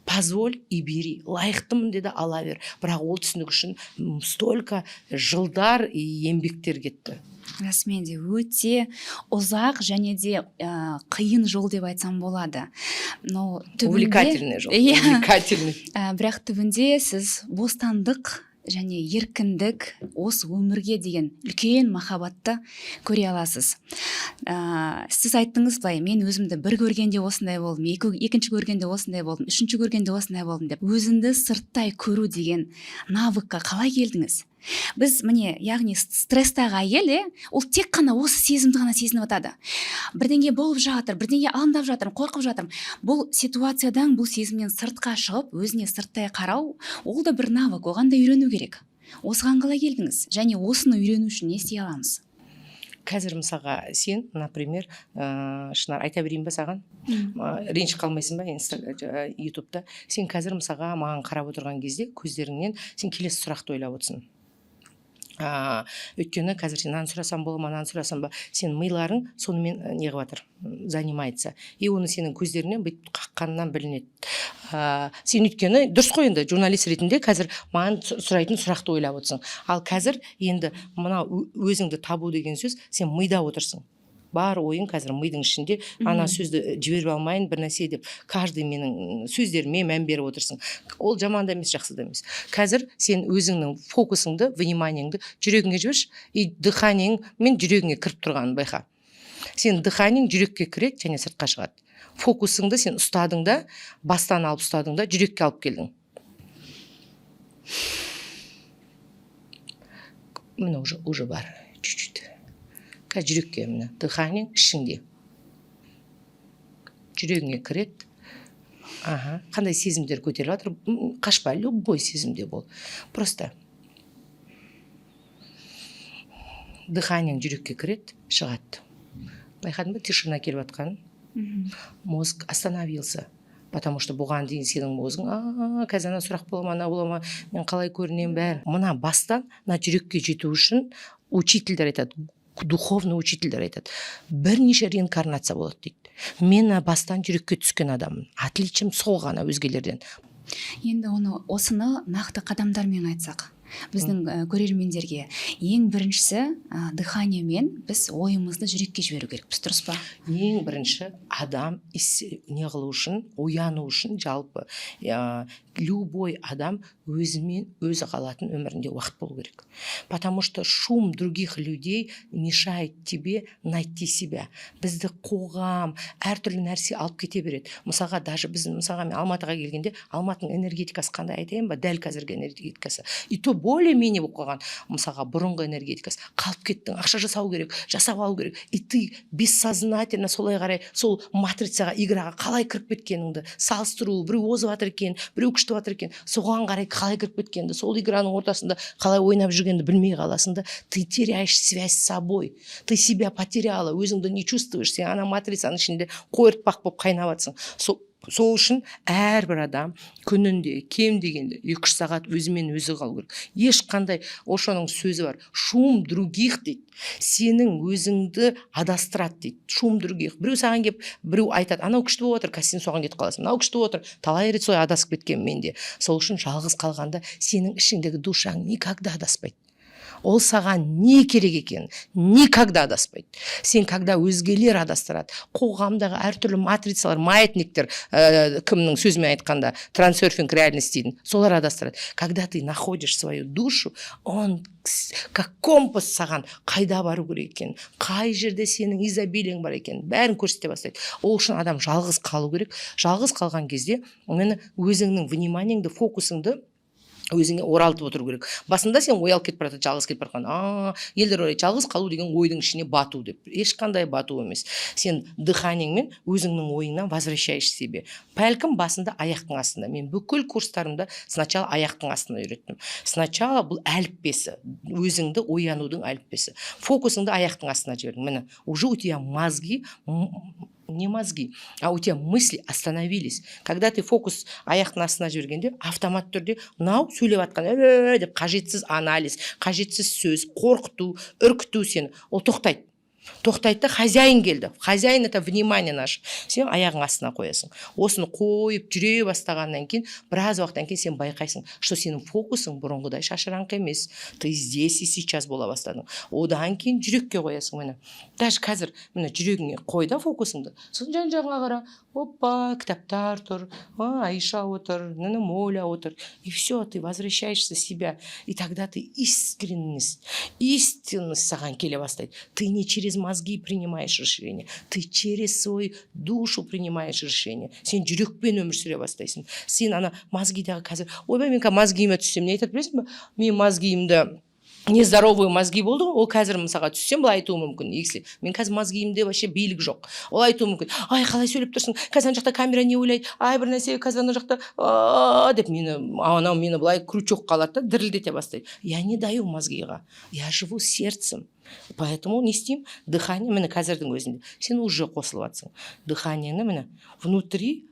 позволь и бери, лайықтымын деді, ала бер. Бірақ ол түсінік үшін столько жылдар и еңбектер кетті. Расымен де, өте ұзақ және де қиын жол деп айтсам болады, но түбінде Увлекательный жол. Иә. Увлекательный. Бірақ түбінде сіз бостандық және еркіндік, осы өмірге деген үлкен махаббатты көре аласыз. Сіз айттыңыз былай: мен өзімді бір көргенде осындай болдым, екінші көргенде осындай болдым, үшінші көргенде осындай болдым деп. Өзіңді сырттай көру деген навыкқа қалай келдіңіз? Біз міне, яғни стресстағы әйел, иә, ол тек қана осы сезімді ғана сезініп жатады: бірдеңе болып жатыр, бірдеңе алаңдап жатырмын, қорқып жатырмын. Бұл ситуациядан, бұл сезімнен сыртқа шығып, өзіне сырттай қарау, ол да бір навык, оған да үйрену керек. Осыған қалай келдіңіз және осыны үйрену үшін не істей аламыз? Қазір, мысалға, сен, например, Шынар, айта берейін ба саған? Ренжіп қалмайсың ба? Ютубта сен қазір, мысалға, маған қарап отырған кезде көздеріңнен сен келесі сұрақты ойлап отырсың. Өйткені қазір сен мынаны сұрасам бола ма, мынаны сұрасам ба, сен миларың сонымен не қылып жатыр, занимается, и оны сенің көздеріңнен бүйтіп қаққанынан білінеді. Сен өйткені дұрыс қой, енді журналист ретінде қазір маған сұрайтын сұрақты ойлап отырсың. Ал қазір енді мына өзіңді табу деген сөз, сен мида отырсың, бар ойың қазір мидың ішінде, ана сөзді жіберіп алмайын, бір нәрсе деп, каждый менің сөздеріме мән беріп отырсың. Ол жаман да емес, жақсы да емес. Қазір сен өзіңнің фокусыңды, вниманиеңді жүрегіңе жіберші и дыханиеңмен жүрегіңе кіріп тұрғанын байқа. Сен дыханиең жүрекке кіреді және сыртқа шығады. Фокусыңды сен ұстадың да, бастан алып ұстадың да, жүрекке алып келдің. Міне, уже бар чуть чуть қазір жүрекке. Міне, дыханиең ішіңде, жүрегіңе кіреді. Аха, қандай сезімдер көтеріліп жатыр? Қашпа, любой сезімде бол. Просто дыханиең жүрекке кіреді, шығады. Байқадың ба тишина келіп жатқанын? Мозг остановился, потому что бұған дейін сенің мозгың қазір ана сұрақ бола ма, ана бола ма, мен қалай көрінемін, бәрі. Мына бастан мына жүрекке жету үшін учительдер айтады, духовный учительдер айтады, бірнеше реинкарнация болады дейді. Мен мына бастан жүрекке түскен адаммын, отличием сол ғана өзгелерден. Енді оны, осыны нақты қадамдармен айтсақ біздің көрермендерге. Ең біріншісі, дыханиемен біз ойымызды жүрекке жіберу керекпіз, дұрыс па? Ең бірінші адам не қылу үшін, ояну үшін, жалпы любой адам өзімен өзі қалатын өмірінде уақыт болу керек, потому что шум других людей мешает тебе найти себя. Бізді қоғам, әртүрлі нәрсе алып кете береді. Мысалға, даже біз, мысалға, мен Алматыға келгенде, Алматының энергетикасы қандай, айтайын ба? Дәл қазіргі энергетикасы и то более менее болып қалған. Мысалға, бұрынғы энергетикасы: қалып кеттің, ақша жасау керек, жасап алу керек. И ты бессознательно солай қарай сол матрицаға, играға қалай кіріп кеткеніңді салыстыру, біреу озып жатыр екен, біреу күшті жатыр екен, соған қарай қалай кіріп кеткеніңді, сол играның ортасында қалай ойнап жүргеніңді білмей қаласың да, ты теряешь связь с собой, ты себя потеряла, өзіңді не чувствуешь, сен ана матрицаның ішінде қойыртпақ болып қайнап жатсың. Сол үшін әрбір адам күнінде кем дегенде 2-3 сағат өзімен өзі қалу керек. Ешқандай, Ошоның сөзі бар, «шум других» дейді, сенің өзіңді адастырады дейді. Шум других: біреу саған келіп, біреу айтады, анау күшті болып отыр, қазір сен соған кетіп қаласың, мынау күшті болып отыр. Талай рет солай адасып кеткенмін мен де. Сол үшін жалғыз қалғанда сенің ішіңдегі душаң никогда адаспайды, ол саған не керек екенін никогда адаспайды. Сен когда өзгелер адастырады, қоғамдағы әртүрлі матрицалар, маятниктер, кімнің сөзімен айтқанда, трансерфинг реальность дейтін, солар адастырады. Когда ты находишь свою душу, он как компас саған қайда бару керек екенін, қай жерде сенің изобилиең бар екенін, бәрін көрсете бастайды. Ол үшін адам жалғыз қалу керек. Жалғыз қалған кезде міне, өзіңнің вниманиеңді, фокусыңды өзіңе оралтып отыру керек. Басында сен оялып кетіп бара жатады, жалғыз кетіп бара жатқан. Елдер ойлайды, жалғыз қалу деген ойдың ішіне бату деп. Ешқандай бату емес. Сен дыханиеңмен өзіңнің ойыңнан возвращаешь себе. Бәлкім, басында аяқтың астында. Мен бүкіл курстарымда сначала аяқтың астында үйреттім. Сначала бұл әліппесі, өзіңді оянудың әліппесі. Фокусыңды аяқтың астына жібердің, міне, уже у тебя мозги, не мозги, а у тебя мысли остановились. Когда ты фокус аяқтың астына жібергенде, автомат түрде мынау сөйлеп жатқан деп қажетсіз анализ, қажетсіз сөз, қорқыту, үркіту сені, ол тоқтайды. Тоқтайды да, хозяин келді. Хозяин — это внимание наше. Сен аяғың астына қоясың. Осыны қойып жүре бастағаннан кейін, біраз уақыттан кейін сен байқайсың, что сенің фокусың бұрынғыдай шашыраңқы емес, ты здесь и сейчас бола бастадың. Одан кейін жүрекке қоясың. Міне, даже қазір, міне, жүрегіңе қой да фокусыңды, сосын жан жағыңа қара: опа, кітаптар тұр, а, Айша отыр, інім Оля отыр. И все, ты возвращаешься себя, и тогда ты искренность, истинность саған келе бастайды. Ты не через мозги принимаешь решение, ты через свою душу принимаешь решение. Сен жүрекпен өмір сүре бастайсың. Сен ана мозгидағы қазір, ойбай, мен қазір мозгиіме түссем, не айтады, білесің ба? Мен мозгиімді, нездоровый мозги болды ғой ол. Қазір, мысалға, түссем, былай айтуы мүмкін: если мен қазір мозгиімде вообще билік жоқ, ол айтуы мүмкін: «Ай, қалай сөйлеп тұрсың қазір, ана жақта камера не ойлайды, ай, бір нәрсе, қазір ана жақта деп мені, анау мені былай крючокқа алады да, дірілдете бастайды». Я не даю мозгиға, я живу сердцем. Поэтому не істеймін? Дыхание. Міне, қазірдің өзінде сен уже қосылып жатрсың. Дыханиені, міне, внутри,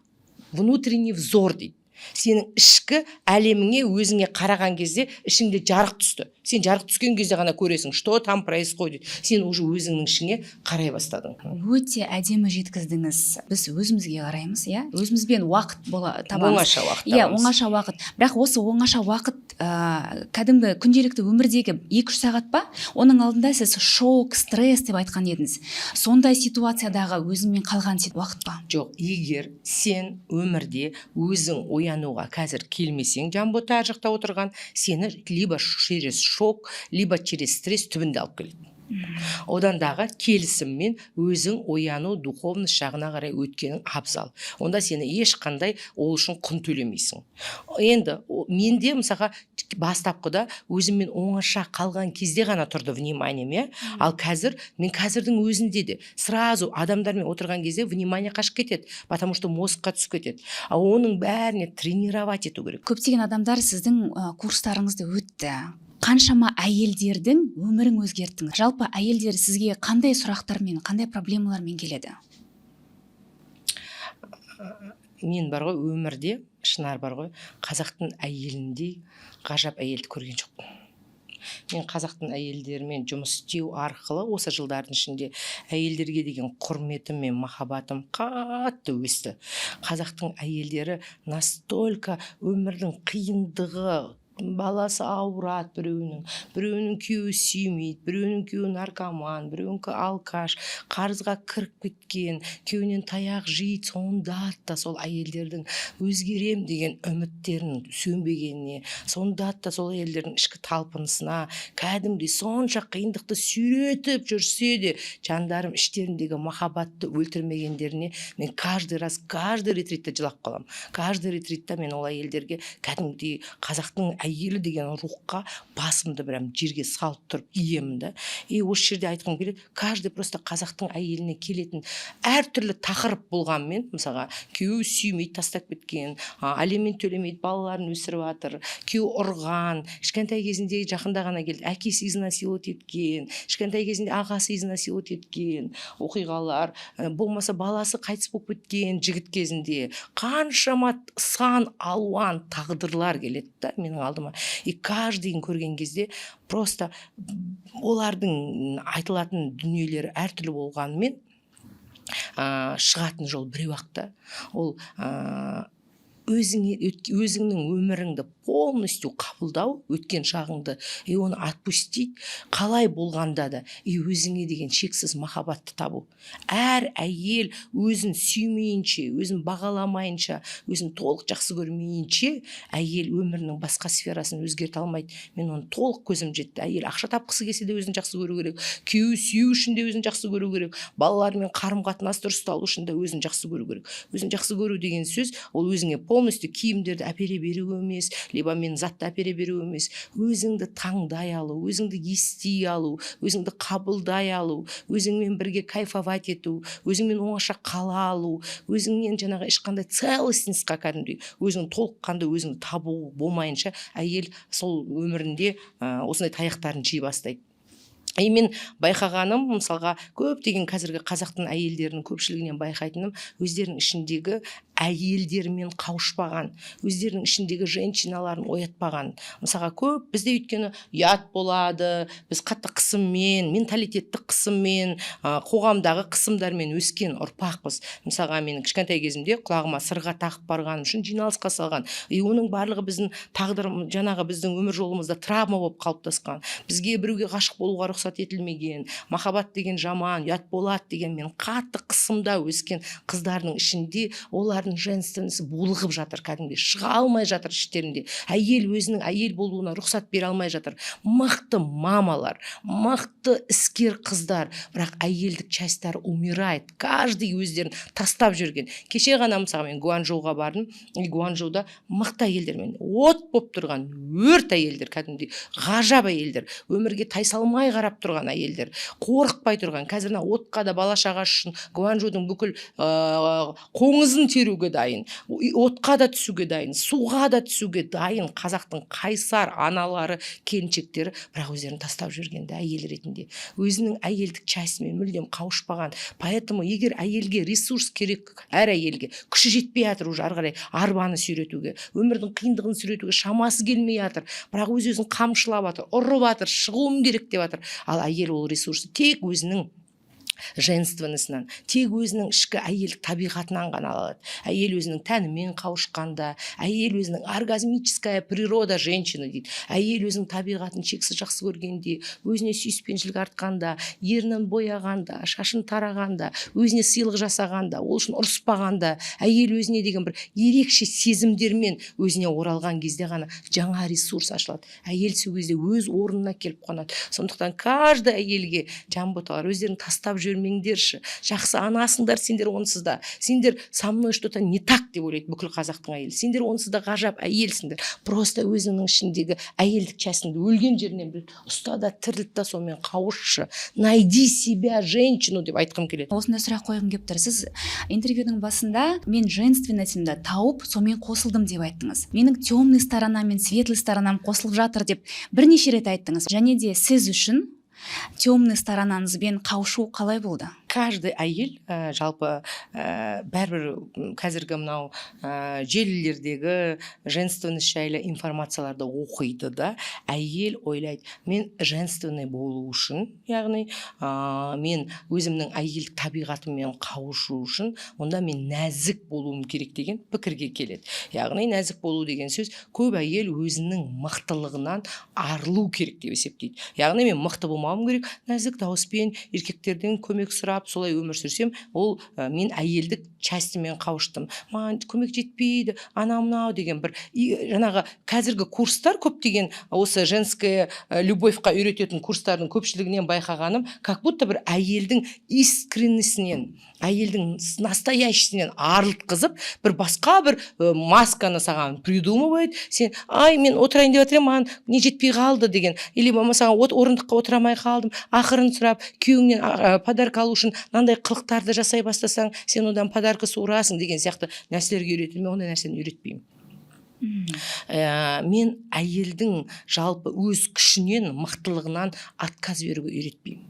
внутренний взор дейді. Сенің ішкі әлеміңе, өзіңе қараған кезде ішіңде жарық түсті. Сен жарық түскен кезде ғана көресің, что там происходит. Сен уже өзіңнің ішіңе қарай бастадың. Өте әдемі жеткіздіңіз. Біз өзімізге қараймыз, иә, өзімізбен уақыт бола табамыз. Оңаша уақыт табамыз. Оңаша уақыт. Бірақ осы оңаша уақыт кәдімгі күнделікті өмірдегі 2-3 сағат па? Оның алдында сіз шок, стресс деп айтқан едіңіз. Сондай ситуациядағы өзіңмен қалған уақыт па? Жоқ, егер сен өмірде өзің оянуға қазір келмесең, Жанбота, ар жақта отырған сені либо через шок, либо через стресс түбінде алып келеді. Одан дағы келісіммен өзің ояну, духовность жағына қарай өткенің абзал. Онда сені ешқандай ол үшін құн төлемейсің. Енді менде, мысалға, бастапқыда өзіммен оңаша қалған кезде ғана тұрды вниманием, иә. Ал қазір мен, қазірдің өзінде де сразу адамдармен отырған кезде внимание қашып кетеді, потому что мозгқа түсіп кетеді. А оның бәріне тренировать ету керек. Көптеген адамдар сіздің курстарыңызды өтті. Қаншама әйелдердің өмірін өзгерттіңіз. Жалпы, әйелдер сізге қандай сұрақтармен, қандай проблемалармен келеді? Мен бар ғой, өмірде, Шынар, бар ғой, қазақтың әйеліндей ғажап әйелді көрген жоқпын. Мен қазақтың әйелдерімен жұмыс істеу арқылы осы жылдардың ішінде әйелдерге деген құрметім мен махаббатым қатты өсті. Қазақтың әйелдері настолько өмірдің қиындығы, баласы ауырады біреуінің, біреуінің күйеуі сүймейді, біреуінің күйеуі наркоман, біреуінікі алкаш, қарызға кіріп кеткен, күйеуінен таяқ жейді. Сонда да сол әйелдердің өзгерем деген үміттерінің сөнбегеніне, сонда да сол әйелдердің ішкі талпынысына, кәдімгідей сонша қиындықты сүйретіп жүрсе де, жандарым, іштеріндегі махаббатты өлтірмегендеріне мен каждый раз, каждый ретритте жылап қаламын. Каждый ретритте мен ол әйелдерге кәдімгідей қазақтың әйелі деген рухқа басымды прям жерге салып тұрып иемін да. И осы жерде айтқым келеді: каждый просто қазақтың әйеліне келетін әртүрлі тақырып болғанымен, мысалға, күйеуі сүймейді, тастап кеткен, алимент төлемейді, балаларын өсіріп жатыр, күйеуі ұрған, кішкентай кезінде, жақында ғана келді, әкесі изнасиловать еткен, кішкентай кезінде ағасы изнасиловать еткен оқиғалар, болмаса баласы қайтыс болып кеткен жігіт кезінде, қаншама сан алуан тағдырлар келеді да менің алдыма. И каждыйын көрген кезде просто олардың айтылатын дүниелері әртүрлі болғанымен, шығатын жол біреу ақ та. Ол өзіңе, өзіңнің өміріңді полностью қабылдау, өткен шағыңды, и оны отпустить қалай болғанда да, и өзіңе деген шексіз махаббатты табу. Әр әйел өзін сүймейінше, өзін бағаламайынша, өзін толық жақсы көрмейінше, әйел өмірінің басқа сферасын өзгерте алмайды. Мен оны толық көзім жетті. Әйел ақша тапқысы келсе де, өзін жақсы көру керек, күйеуі сүю үшін де өзін жақсы көру керек, балаларымен қарым қатынас дұрысталу үшін де өзін жақсы көру керек. Өзін жақсы көру деген сөз ол өзіңе полностью киімдерді әпере беру емес, либо мен затты әпере беру емес. Өзіңді таңдай алу, өзіңді ести алу, өзіңді қабылдай алу, өзіңмен бірге кайфовать ету, өзіңмен оңаша қала алу, өзіңнен жаңағы ешқандай целостность қа, кәдімгідей өзің толыққанды өзіңді табу болмайынша, әйел сол өмірінде осындай таяқтарын жей бастайды. И мен байқағаным, мысалға, көптеген қазіргі қазақтың әйелдерінің көпшілігінен байқайтыным, өздерінің ішіндегі әйелдерімен қауышпаған, өздерінің ішіндегі женщиналарын оятпаған. Мысалға, көп бізде, өйткені ұят болады, біз қатты қысыммен, менталитеттік қысыммен, қоғамдағы қысымдармен өскен ұрпақпыз. Мысалға, мен кішкентай кезімде құлағыма сырға тағып барғаным үшін жиналысқа салған. И оның барлығы біздің тағдыр, жаңағы біздің өмір жолымызда травма болып қалыптасқан. Бізге біреуге ғашық болуға рұқсат етілмеген, махаббат деген жаман, ұят болады деген мен қатты қысымда өскен қыздардың ішінде олардың женственность булығып жатыр, кәдімгідей шыға алмай жатыр іштерінде. Әйел өзінің әйел болуына рұқсат бере алмай жатыр. Мықты мамалар, мықты іскер қыздар, бірақ әйелдік часть тары умирает, каждый өздерін тастап жүрген. Кеше ғана, мысалы, мен Гуанчжоуға бардым. И Гуанчжоуда мықты әйелдермен, от болып тұрған өрт әйелдер, кәдімгідей ғажап әйелдер, өмірге тайсалмай қарап тұрған әйелдер, қорықпай тұрған. Қазір мына отқа да бала шаға үшін Гуанчжоудың бүкіл қоңызын теруге беруге дайын, отқа да түсуге дайын, суға да түсуге дайын қазақтың қайсар аналары, келіншектері. Бірақ өздерін тастап жіберген да, әйел ретінде өзінің әйелдік частімен мүлдем қауышпаған. Поэтому егер әйелге ресурс керек, әр әйелге күші жетпей жатыр уже ары қарай арбаны сүйретуге, өмірдің қиындығын сүйретуге шамасы келмей жатыр, бірақ өз өзін қамшылап жатыр, ұрып жатыр, шығуым керек деп жатыр. Ал әйел ол ресурсты тек өзінің женственностынан, тек өзінің ішкі әйелдік табиғатынан ғана ала алады. Әйел өзінің тәнімен қауышқанда, әйел өзінің оргазмическая природа женщины дейді, әйел өзінің табиғатын шексіз жақсы көргенде, өзіне сүйіспеншілік артқанда, ернін бояғанда, шашын тарағанда, өзіне сыйлық жасағанда, ол үшін ұрыспағанда, әйел өзіне деген бір ерекше сезімдермен өзіне оралған кезде ғана жаңа ресурс ашылады. Әйел сол кезде өз орнына келіп қонады. Сондықтан каждый әйелге, жанботалар, өздерін тастап жібермеңдерші. Жақсы анасыңдар сендер онсыз да. Сендер «со мной что то не так» деп ойлайды бүкіл қазақтың әйелі. Сендер онсыз да ғажап әйелсіңдер. Просто өзіңнің ішіндегі әйелдік частіңді өлген жерінен бір ұста да, тірілт та, сонымен қауышшы. Найди себя, женщину, деп айтқым келеді. Осындай сұрақ қойғым келіп тұр. Сіз интервьюдің басында «мен женственностімді тауып, сонымен қосылдым» деп айттыңыз. «Менің темный сторонам мен светлый сторонам қосылып жатыр» деп бірнеше рет айттыңыз. Және де сіз үшін темный сторонаңызбен қауышу қалай болды? Каждый әйел жалпы бәрібір қазіргі мынау желілердегі женственность жайлы информацияларды оқиды да, әйел ойлайды: мен женственный болу үшін, яғни мен өзімнің әйелдік табиғатыммен қауышу үшін онда мен нәзік болуым керек деген пікірге келеді. Яғни нәзік болу деген сөз, көп әйел өзінің мықтылығынан арылу керек деп есептейді. Яғни мен мықты болмауым керек, нәзік дауыспен еркектерден көмек сұрап, солай өмір сүрсем, ол мен әйелдік частімен қауыштым, маған көмек жетпейді, анау мынау деген бір жаңағы қазіргі курстар, көптеген осы женская любовьқа үйрететін курстардың көпшілігінен байқағаным, как будто бір әйелдің искренностінен, әйелдің настоящийсінен арылтқызып, бір басқа бір масканы саған придумывает. Сен: «Ай, мен отырайын деп жатыр едім, маған не жетпей қалды» деген, или болмаса от орындыққа отыра алмай қалдым, ақырын сұрап, күйеуіңнен подарка алу үшін мынандай қылықтарды жасай бастасаң, сен одан подарка суырасың деген сияқты нәрселерге үйретеді. Мен ондай нәрсені үйретпеймін. Мен әйелдің жалпы өз күшінен, мықтылығынан отказ беруге үйретпеймін.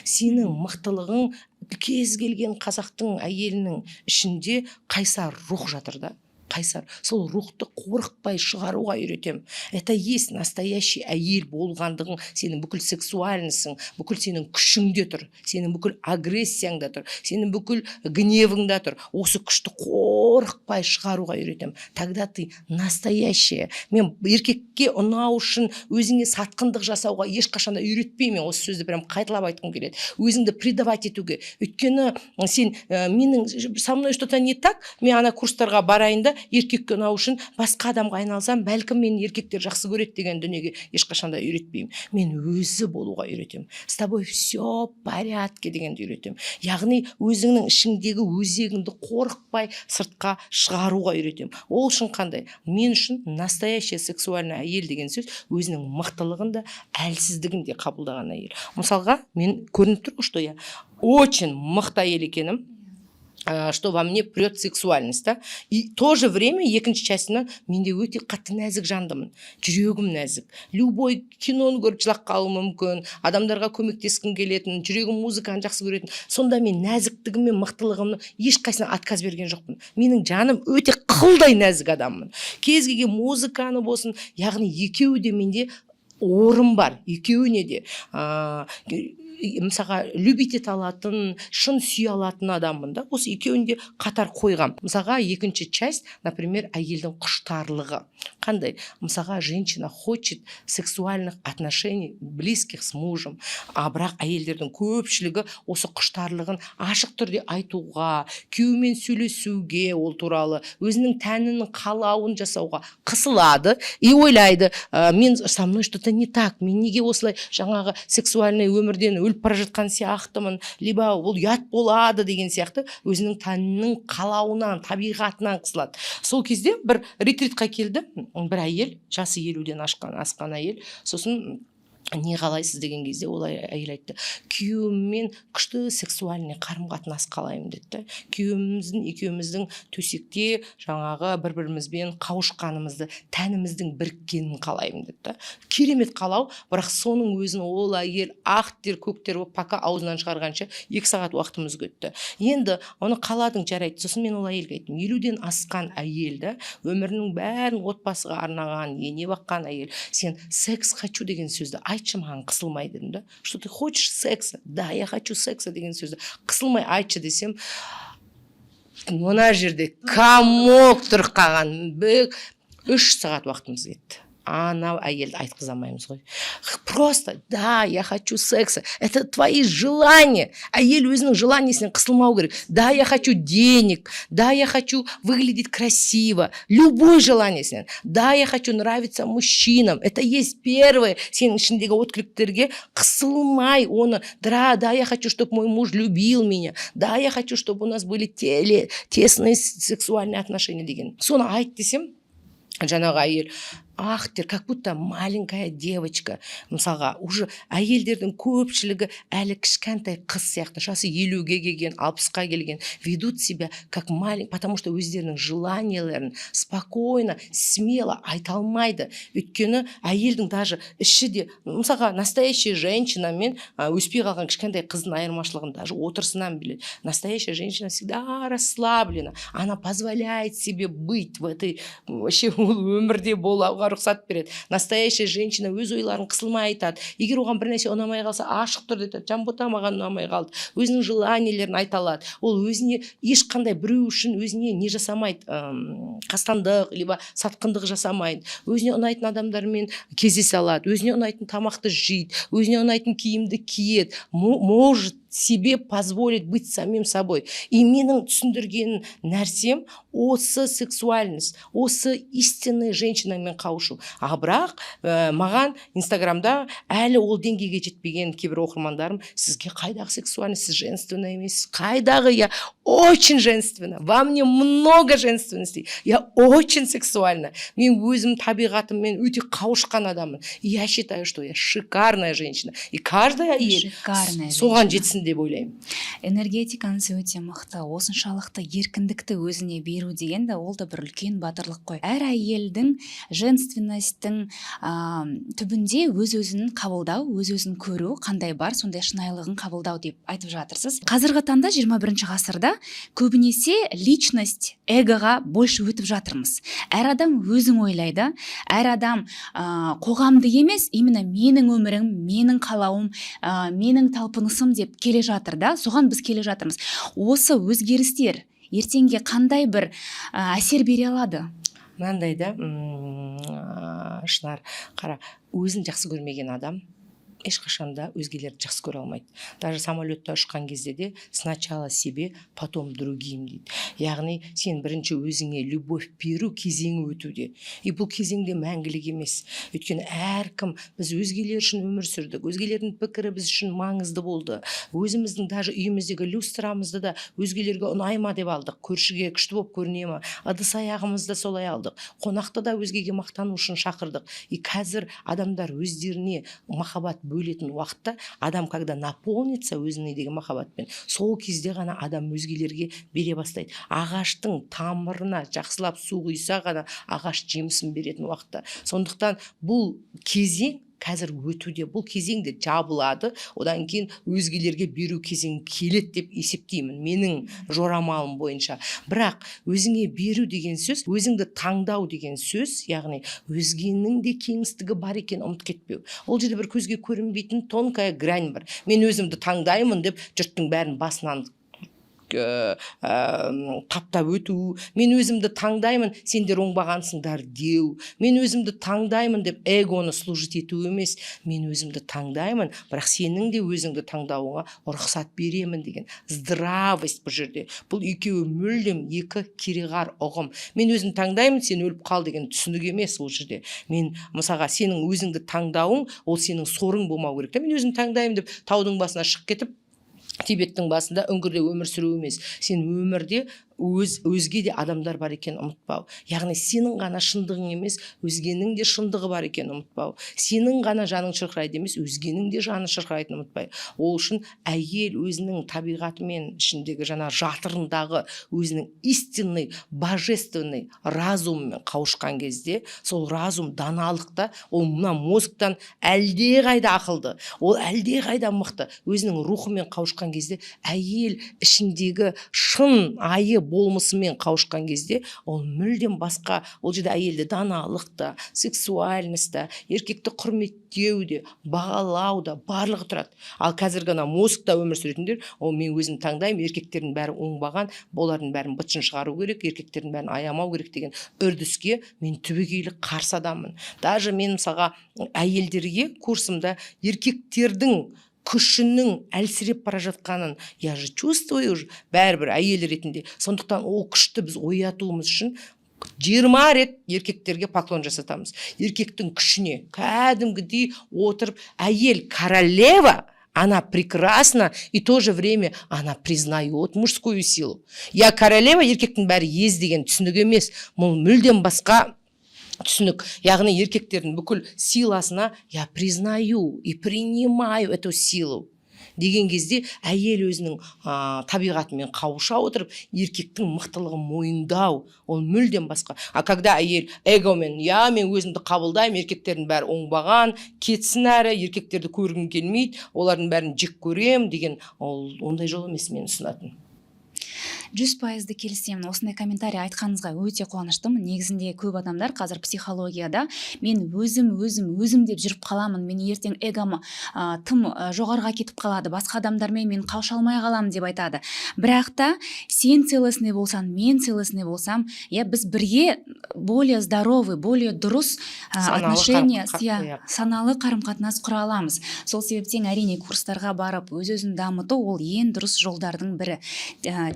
Сенің мықтылығың, кез келген қазақтың әйелінің ішінде қайсар рух жатыр да, қайсар. Сол рухты қорықпай шығаруға үйретемін. Это есть настоящий әйел болғандығың. Сенің бүкіл сексуальностың, бүкіл сенің күшіңде тұр, сенің бүкіл агрессияңда тұр, сенің бүкіл гневыңда тұр. Осы күшті қорықпай шығаруға үйретемін. Тогда ты настоящая. Мен еркекке ұнау үшін өзіңе сатқындық жасауға ешқашан да үйретпеймін. Мен осы сөзді прям қайталап айтқым келеді: өзіңді предавать етуге. Өйткені сен менің со мной что то не так, мен ана курстарға барайын да, еркекке ұнау үшін басқа адамға айналсам, бәлкім, мені еркектер жақсы көреді деген дүниеге ешқашан да үйретпеймін. Мен өзі болуға үйретемін. «С тобой все в порядке» дегенді үйретемін. Яғни өзіңнің ішіңдегі өзегіңді қорықпай сыртқа шығаруға үйретемін. Ол үшін қандай? Мен үшін настоящая сексуальный әйел деген сөз — өзінің мықтылығын да, әлсіздігін де қабылдаған әйел. Мысалға, мен көрініп тұр ғой, что я очень мықты әйел екенім, что во мне прет сексуальность да, и то же время екінші частынан менде өте қатты нәзік жандымын, жүрегім нәзік, любой киноны көріп жылап қалуым мүмкін, адамдарға көмектескім келетін, жүрегім музыканы жақсы көретін. Сонда мен нәзіктігім мен мықтылығымның ешқайсысына отказ берген жоқпын. Менің жаным өте қылдай нәзік адаммын. Кез келген музыканы болсын, яғни екеуі де менде орын бар, екеуіне де мысалға, любить ете алатын, шын сүйе алатын адаммын да. Осы екеуін де қатар қойғам. Мысалға, екінші часть, например, әйелдің құштарлығы қандай? Мысалға, женщина хочет сексуальных отношений, близких с мужем, а бірақ әйелдердің көпшілігі осы құштарлығын ашық түрде айтуға, күйеуімен сөйлесуге, ол туралы өзінің тәнінің қалауын жасауға қысылады и ойлайды: мен со мной что то не так, мен неге осылай жаңағы сексуальный өмірден өліп бара жатқан сияқтымын, либо ол ұят болады деген сияқты өзінің тәнінің қалауынан, табиғатынан қысылады. Сол кезде бір ретритқа келді бір әйел, жасы 50-ден асқан әйел. Сосын Не қалайсыз деген кезде, ол әйел айтты: «Күйеуіммен күшті сексуальный қарым қатынас қалаймын», – деді да. «Күйеуіміздің, екеуміздің төсекте жаңағы бір бірімізбен қауышқанымызды, тәніміздің біріккенін қалаймын», – деді да. Керемет қалау, бірақ соның өзін ол әйел ақ тер, көк тер болып, пока аузынан шығарғанша 2 сағат уақытымыз кетті. Енді оны қаладың, жарайды. Сосын мен ол әйелге айттым: 50-ден асқан әйел да, өмірінің бәрін отбасыға арнаған, ене баққан әйел, сен «секс хочу» деген сөзді айтшы маған қысылмай дедім да. «Что ты хочешь секса?» «Да, я хочу секса» деген сөзді қысылмай айтшы десем, мына жерде комок тұрып қалған. 3 сағат уақытымыз кетті. Анау әйелді айтқыза алмаймыз ғой. Просто «да, я хочу секса» – это твои желания. Әйел өзінің желание сінен қысылмау керек. «Да, я хочу денег», «да, я хочу выглядеть красиво», любой желание сінен, «да, я хочу нравиться мужчинам» – это есть первое. Сенің ішіндегі отклик терге қысылмай оны да, «да, я хочу, чтобы мой муж любил меня», «да, я хочу, чтобы у нас были тесные сексуальные отношения» деген, соны айт десем, жаңағы әйел ақ тер, как будто маленькая девочка. Мысалға, уже әйелдердің көпшілігі әлі кішкентай қыз сияқты, жасы 50-ге келген, 60-қа келген, ведут себя как маленький, потому что өздерінің желания ларын спокойно, смело айта алмайды. Өйткені әйелдің даже іші де, мысалға, настоящая женщина мен өспей қалған кішкентай қыздың айырмашылығын даже отырысынан біледі. Настоящая женщина всегда расслаблена, она позволяет себе быть в этой, вообще ол өмірде болуға рұқсат береді. Настоящая женщина өз ойларын қысылмай айтады. Егер оған бір нәрсе ұнамай қалса, ашық түрде айтады: «Жанбота, маған ұнамай қалды». Өзінің желание лерін айта алады. Ол өзіне ешқандай біреу үшін өзіне не жасамайды, қастандық либо сатқындық жасамайды. Өзіне ұнайтын адамдармен кездесе алады, өзіне ұнайтын тамақты жейді, өзіне ұнайтын киімді киеді, может себе позволить быть самим собой. И менің түсіндірген нәрсем осы сексуальность, осы истинный женщина мен қауышу. А бірақ маған Инстаграмда әлі ол деңгейге жетпеген кейбір оқырмандарым: «Сізге қайдағы сексуальность, сіз женственный емессіз». Қайдағы, я очень женственна, во мне много женственности, я очень сексуальна. Мен өзім табиғатыммен өте қауышқан адаммын. И я считаю, что я шикарная женщина, и каждая әйел Шикарная соған женщина. жетсін деп ойлаймын. Энергетикаңыз өте мықты. Осыншалықты еркіндікті өзіне беру деген де, ол да бір үлкен батырлық қой. Әр әйелдің женственность тің түбінде өз өзін қабылдау, өз өзін көру, қандай бар сондай шынайылығын қабылдау деп айтып жатырсыз. Қазіргі таңда, 21 ғасырда көбінесе личность, эгоға больше өтіп жатырмыз. Әр адам өзін ойлайды, әр адам қоғамды емес, именно менің өмірім, менің қалауым, менің талпынысым деп келе жатыр да. Соған біз келе жатырмыз. Осы өзгерістер ертеңге қандай бір әсер бере алады? Мынандай да, Шынар, қара, өзін жақсы көрмеген адам ешқашан да өзгелерді жақсы көре алмайды. Даже самолет та ұшқан кезде де «сначала себе, потом другим» дейді. Яғни сен бірінші өзіңе любовь беру кезеңі өтуде. И бұл кезең де мәңгілік емес, өйткені әркім, біз өзгелер үшін өмір сүрдік, өзгелердің пікірі біз үшін маңызды болды. Өзіміздің даже үйіміздегі люстрамызды да өзгелерге ұнай ма деп алдық, көршіге күшті болып көріне ма. Ыдыс аяғымызды солай алдық, қонақты да өзгеге мақтану үшін шақырдық. И қазір адамдар өздеріне махаббат бөлетін уақытта, адам когда наполнится өзіне деген махаббатпен, сол кезде ғана адам өзгелерге бере бастайды. Ағаштың тамырына жақсылап су құйса ғана ағаш жемісін беретін уақытта. Сондықтан бұл кезең қазір өтуде, бұл кезең де жабылады, одан кейін өзгелерге беру кезеңі келеді деп есептеймін менің жорамалым бойынша. Бірақ өзіңе беру деген сөз, өзіңді таңдау деген сөз, яғни өзгенің де кеңістігі бар екенін ұмытып кетпеу. Ол жерде бір көзге көрінбейтін тонкая грань бар. Мен өзімді таңдаймын деп жұрттың бәрін басынан таптап өту, мен өзімді таңдаймын, сендер оңбағансыңдар деу, мен өзімді таңдаймын деп эгоны служить ету емес. Мен өзімді таңдаймын, бірақ сенің де өзіңді таңдауыңа рұқсат беремін деген здравость бұл жерде. Бұл екеуі мүлдем екі кереғар ұғым. Мен өзім таңдаймын, сен өліп қал деген түсінік емес ол жерде. Мен мысалға, сенің өзіңді таңдауың ол сенің сорың болмау керек та. Мен өзім таңдаймын деп таудың басына шығып кетіп, Тибеттің басында үңгірде өмір сүру емес. Сен өмірде Өзге де адамдар бар екенін ұмытпау, яғни сенің ғана шындығың емес, өзгенің де шындығы бар екенін ұмытпау, сенің ғана жаның шырқырайды емес, өзгенің де жаны шырқырайтынын ұмытпай. Ол үшін әйел өзінің табиғатымен, ішіндегі жаңа жатырындағы өзінің истинный божественный разумымен қауышқан кезде, сол разум даналықта, ол мына мозгтан әлдеқайда ақылды, ол әлдеқайда мықты. Өзінің рухымен қауышқан кезде, әйел ішіндегі шын айы болмысымен қауышқан кезде, ол мүлдем басқа. Ол жерде әйелде даналық та, сексуальность та, еркекті құрметтеу де, бағалау да, барлығы тұрады. Ал қазіргі ана мозгта өмір сүретіндер ол: «Мен өзім таңдаймын, еркектердің бәрі оңбаған, олардың бәрін быт-шытын шығару керек, еркектердің бәрін аямау керек» деген үрдіске мен түбегейлі қарсы адаммын. Даже мен, мысалға, әйелдерге курсымда еркектердің күшінің әлсіреп бара жатқанын я же чувствую уже бәрібір әйел ретінде. Сондықтан ол күшті біз оятуымыз үшін 20 рет еркектерге поклон жасатамыз, еркектің күшіне кәдімгідей отырып. Әйел королева, она прекрасна, и в то же время она признает мужскую силу. Я королева, еркектің бәрі ез деген түсінік емес, бұл мүлдем басқа түсінік. Яғни еркектердің бүкіл силасына я признаю и принимаю эту силу деген кезде, әйел өзінің табиғатымен қауыша отырып, еркектің мықтылығын мойындау, ол мүлдем басқа. А когда әйел эгомен: «Я, мен өзімді қабылдаймын, еркектердің бәрі оңбаған, кетсін әрі, еркектерді көргім келмейді, олардың бәрін жек көремін» деген, ол ондай жол емес мен ұсынатын. 100%-ды келісемін. Осындай комментарий айтқаныңызға өте қуаныштымын. Негізінде көп адамдар қазір психологияда «мен өзім, өзім, өзім» деп жүріп қаламын, мен ертең эгом тым жоғарыға кетіп қалады, басқа адамдармен мен қауыша алмай қаламын деп айтады. Бірақ та сен целостный болсаң, мен целостный болсам, иә, біз бірге более здоровый, более дұрыс Саналы отношения, иә, иә. саналы қарым қатынас құра аламыз. Сол себептен, әрине, курстарға барып, өз өзін дамыту ол ең дұрыс жолдардың бірі.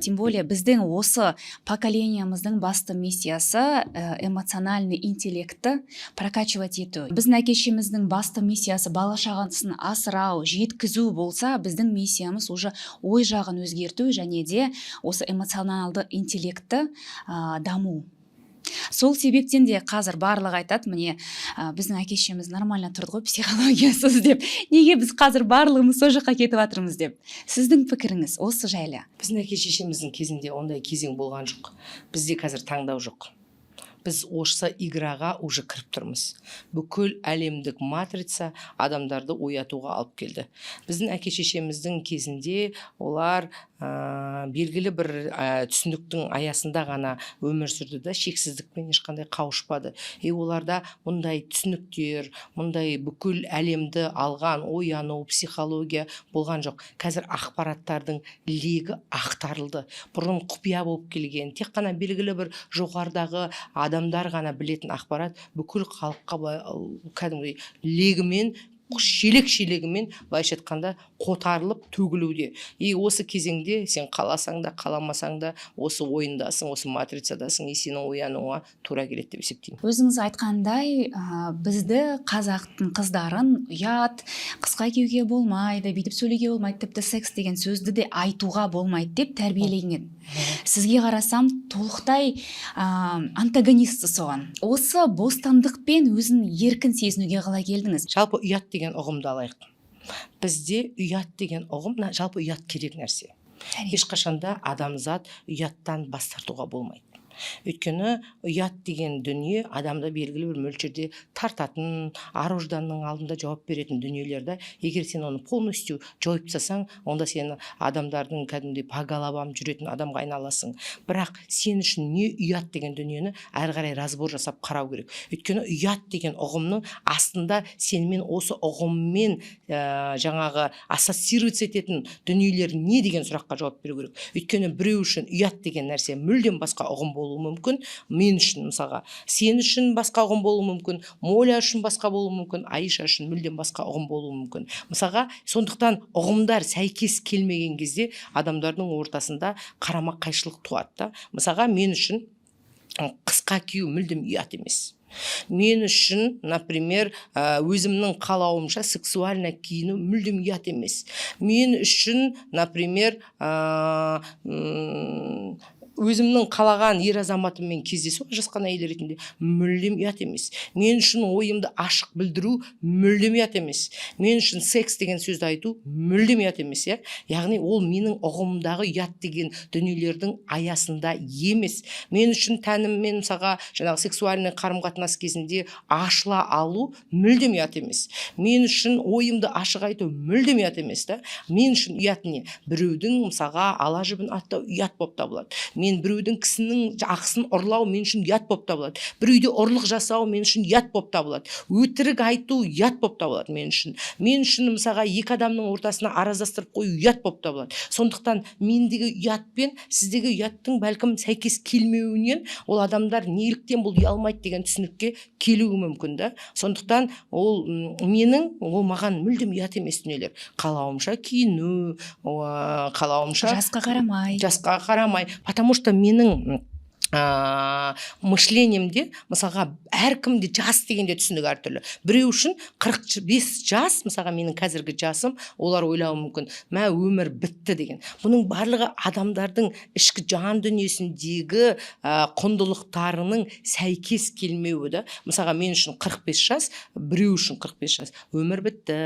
Тем более біздің осы поколениямыздың басты миссиясы эмоциональный интеллектті прокачивать ету. Біздің әке шешеміздің басты миссиясы бала шағасын асырау, жеткізу болса, біздің миссиямыз уже ой жағын өзгерту және де осы эмоционалды интеллектті даму. Сол себептен де қазір барлығы айтады: «Міне, біздің әке шешеміз нормально тұрды ғой психологиясыз» деп, неге біз қазір барлығымыз сол жаққа кетіп жатырмыз деп. Сіздің пікіріңіз осы жайлы? Біздің әке шешеміздің кезінде ондай кезең болған жоқ. Бізде қазір таңдау жоқ, біз осы играға уже кіріп тұрмыз. Бүкіл әлемдік матрица адамдарды оятуға алып келді. Біздің әке шешеміздің кезінде олар белгілі бір түсініктің аясында ғана өмір сүрді да, шексіздікпен ешқандай қауышпады. И оларда мұндай түсініктер, мұндай бүкіл әлемді алған ояну, психология болған жоқ. Қазір ақпараттардың легі ақтарылды. Бұрын құпия болып келген, тек қана белгілі бір жоғарыдағы адамдар ғана білетін ақпарат бүкіл халыққа былай кәдімгідей легімен, шелек шелегімен, былайша айтқанда, қотарылып төгілуде. И осы кезеңде сен қаласаң да, қаламасаң да, осы ойындасың, осы матрицадасың, и сенің оянуыңа тура келеді деп есептеймін. Өзіңіз айтқандай, бізді, қазақтың қыздарын, ұят, қысқа киюге болмайды, бүйтіп сөйлеуге болмайды, тіпті секс деген сөзді де айтуға болмайды деп тәрбиеленген. Сізге қарасам, толықтай антагонистсіз соған. Осы бостандықпен өзін еркін сезінуге қалай келдіңіз? Жалпы ұят деген ұғымды алайық. Бізде ұят деген ұғым, жалпы ұят керек нәрсе. Ешқашанда адамзат ұяттан бас тартуға болмайды, өйткені ұят деген дүние адамды белгілі бір мөлшерде тартатын, ар ожданның алдында жауап беретін дүниелер да. Егер сен оны полностью жойып тастасаң, онда сен адамдардың кәдімгідей по головам жүретін адамға айналасың. Бірақ сен үшін не ұят деген дүниені әрі қарай разбор жасап қарау керек, өйткені ұят деген ұғымның астында сенімен, осы ұғыммен жаңағы ассоциироваться ететін дүниелер не деген сұраққа жауап беру керек. Өйткені біреу үшін ұят деген нәрсе мүлдем басқа ұғым болуы мүмкін. Мен үшін, мысалға, сен үшін басқа ұғым болуы мүмкін, Моля үшін басқа болуы мүмкін, Аиша үшін мүлдем басқа ұғым болуы мүмкін, мысалға. Сондықтан ұғымдар сәйкес келмеген кезде адамдардың ортасында қарама қайшылық туады да. Мысалға, мен үшін қысқа кию мүлдем ұят емес. Мен үшін, например, өзімнің қалауымша сексуально киіну мүлдем ұят емес. Мен үшін, например, Өзімнің қалаған ер азаматыммен кездесу ажырасқан әйел ретінде мүлдем ұят емес. Мен үшін ойымды ашық білдіру мүлдем ұят емес. Мен үшін секс деген сөзді айту мүлдем ұят емес, иә. Яғни ол менің ұғымымдағы ұят деген дүниелердің аясында емес. Мен үшін тәніммен, мысалға, жаңағы сексуальный қарым қатынас кезінде ашыла алу мүлдем ұят емес. Мен үшін ойымды ашық айту мүлдем ұят емес та. Мен үшін ұят не? Біреудің, мысалға, ала жібін аттау ұят болып табылады. Мен біреудің, кісінің ақысын ұрлау мен үшін ұят болып табылады. Бір үйде ұрлық жасау мен үшін ұят болып табылады. Өтірік айту ұят болып табылады мен үшін. Мен үшін, мысалға, екі адамның ортасына араздастырып қою ұят болып табылады. Сондықтан мендегі ұят пен сіздегі ұяттың бәлкім сәйкес келмеуінен ол адамдар неліктен бұл ұялмайды деген түсінікке келуі мүмкін да. Сондықтан ол менің, ол маған мүлдем ұят емес дүниелер. Қалауымша киіну, қалауымша Жасқа қарамай. Жасқа қарамай, потому что менің мышлениемде, мысалға, әркімде жас дегенде түсінік әртүрлі. Біреу үшін 45 жас, мысалға, менің қазіргі жасым, олар ойлауы мүмкін, мә, өмір бітті деген. Бұның барлығы адамдардың ішкі жан дүниесіндегі құндылықтарының сәйкес келмеуі да. Мысалға, мен үшін 45 жас, біреу үшін 45 жас өмір бітті,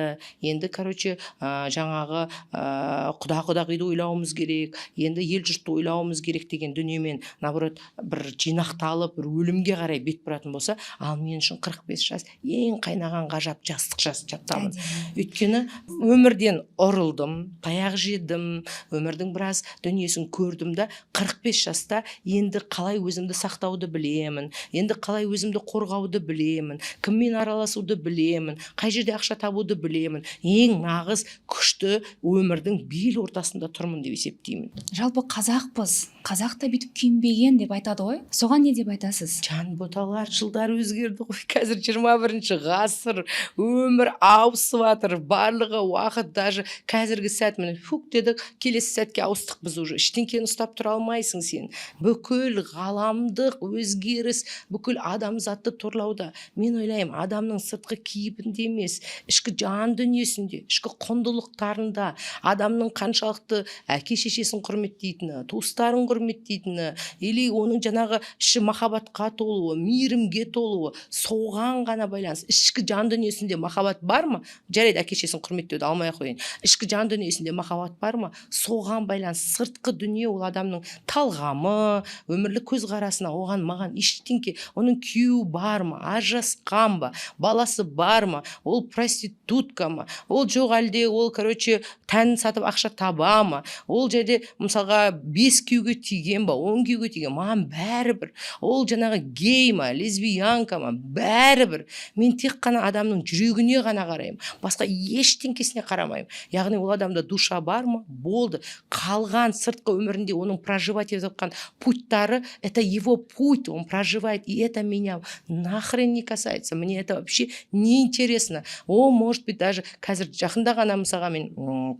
енді, короче, жаңағы құда құдағиды ойлауымыз керек, енді ел жұртты ойлауымыз керек деген дүниемен, наоборот, бір жинақталып, бір өлімге қарай бет бұратын болса, ал мен үшін 45 жас ең қайнаған ғажап жастық жас жатамын. Өйткені өмірден ұрылдым, таяқ жедім, өмірдің біраз дүниесін көрдім да. 45 жаста енді қалай өзімді сақтауды білемін, енді қалай өзімді қорғауды білемін, кіммен араласуды білемін, қай жерде ақша табуды білемін. Ең нағыз күшті өмірдің бел ортасында тұрмын деп есептеймін. Жалпы қазақпыз, қазақ та бүйтіп киінбеген деп айтады ғой, соған не деп айтасыз? Жан боталар, жылдар өзгерді ғой. Қазір 21-ғасыр, өмір ауысып жатыр, барлығы уақыт. Даже қазіргі сәт, міне, фук дедік, келесі сәтке ауыстық біз уже. Ештеңкені ұстап тұра алмайсың сен. Бүкіл ғаламдық өзгеріс бүкіл адамзатты торлауда. Мен ойлаймын, адамның сыртқы кейпінде емес, ішкі жан дүниесінде, ішкі құндылықтарында, адамның қаншалықты әке шешесін құрметтейтіні, туыстарын құрметтейтіні или оның жаңағы іші махаббатқа толуы, мейірімге толуы, соған ғана байланысты. Ішкі жан дүниесінде махаббат бар ма? Жарайды, әке шешесін құрметтеуді алмай ақ қояйын. Ішкі жан дүниесінде махаббат бар ма, соған байланысты. Сыртқы дүние ол адамның талғамы, өмірлік көзқарасына, оған маған ештеңке. Оның күйеуі бар ма, ажырасқан ба, баласы бар ма, ол проститутка ма, ол жоқ әлде ол, короче, тәнін сатып ақша таба ма, ол жерде, мысалға, бес күйеуге тиген ба, 10 күйеуге тиген, маған бәрібір. Ол жаңағы гей ма, лесбиянка ма, бәрібір. Мен тек қана адамның жүрегіне ғана қараймын, басқа ештеңкесіне қарамаймын. Яғни ол адамда душа бар ма, болды. Қалған сыртқы өмірінде оның проживать етіп жатқан путьтары — это его путь, он проживает, и это меня нахрен не касается, мне это вообще не интересно. О, может быть, даже қазір жақында ғана, мысалға, мен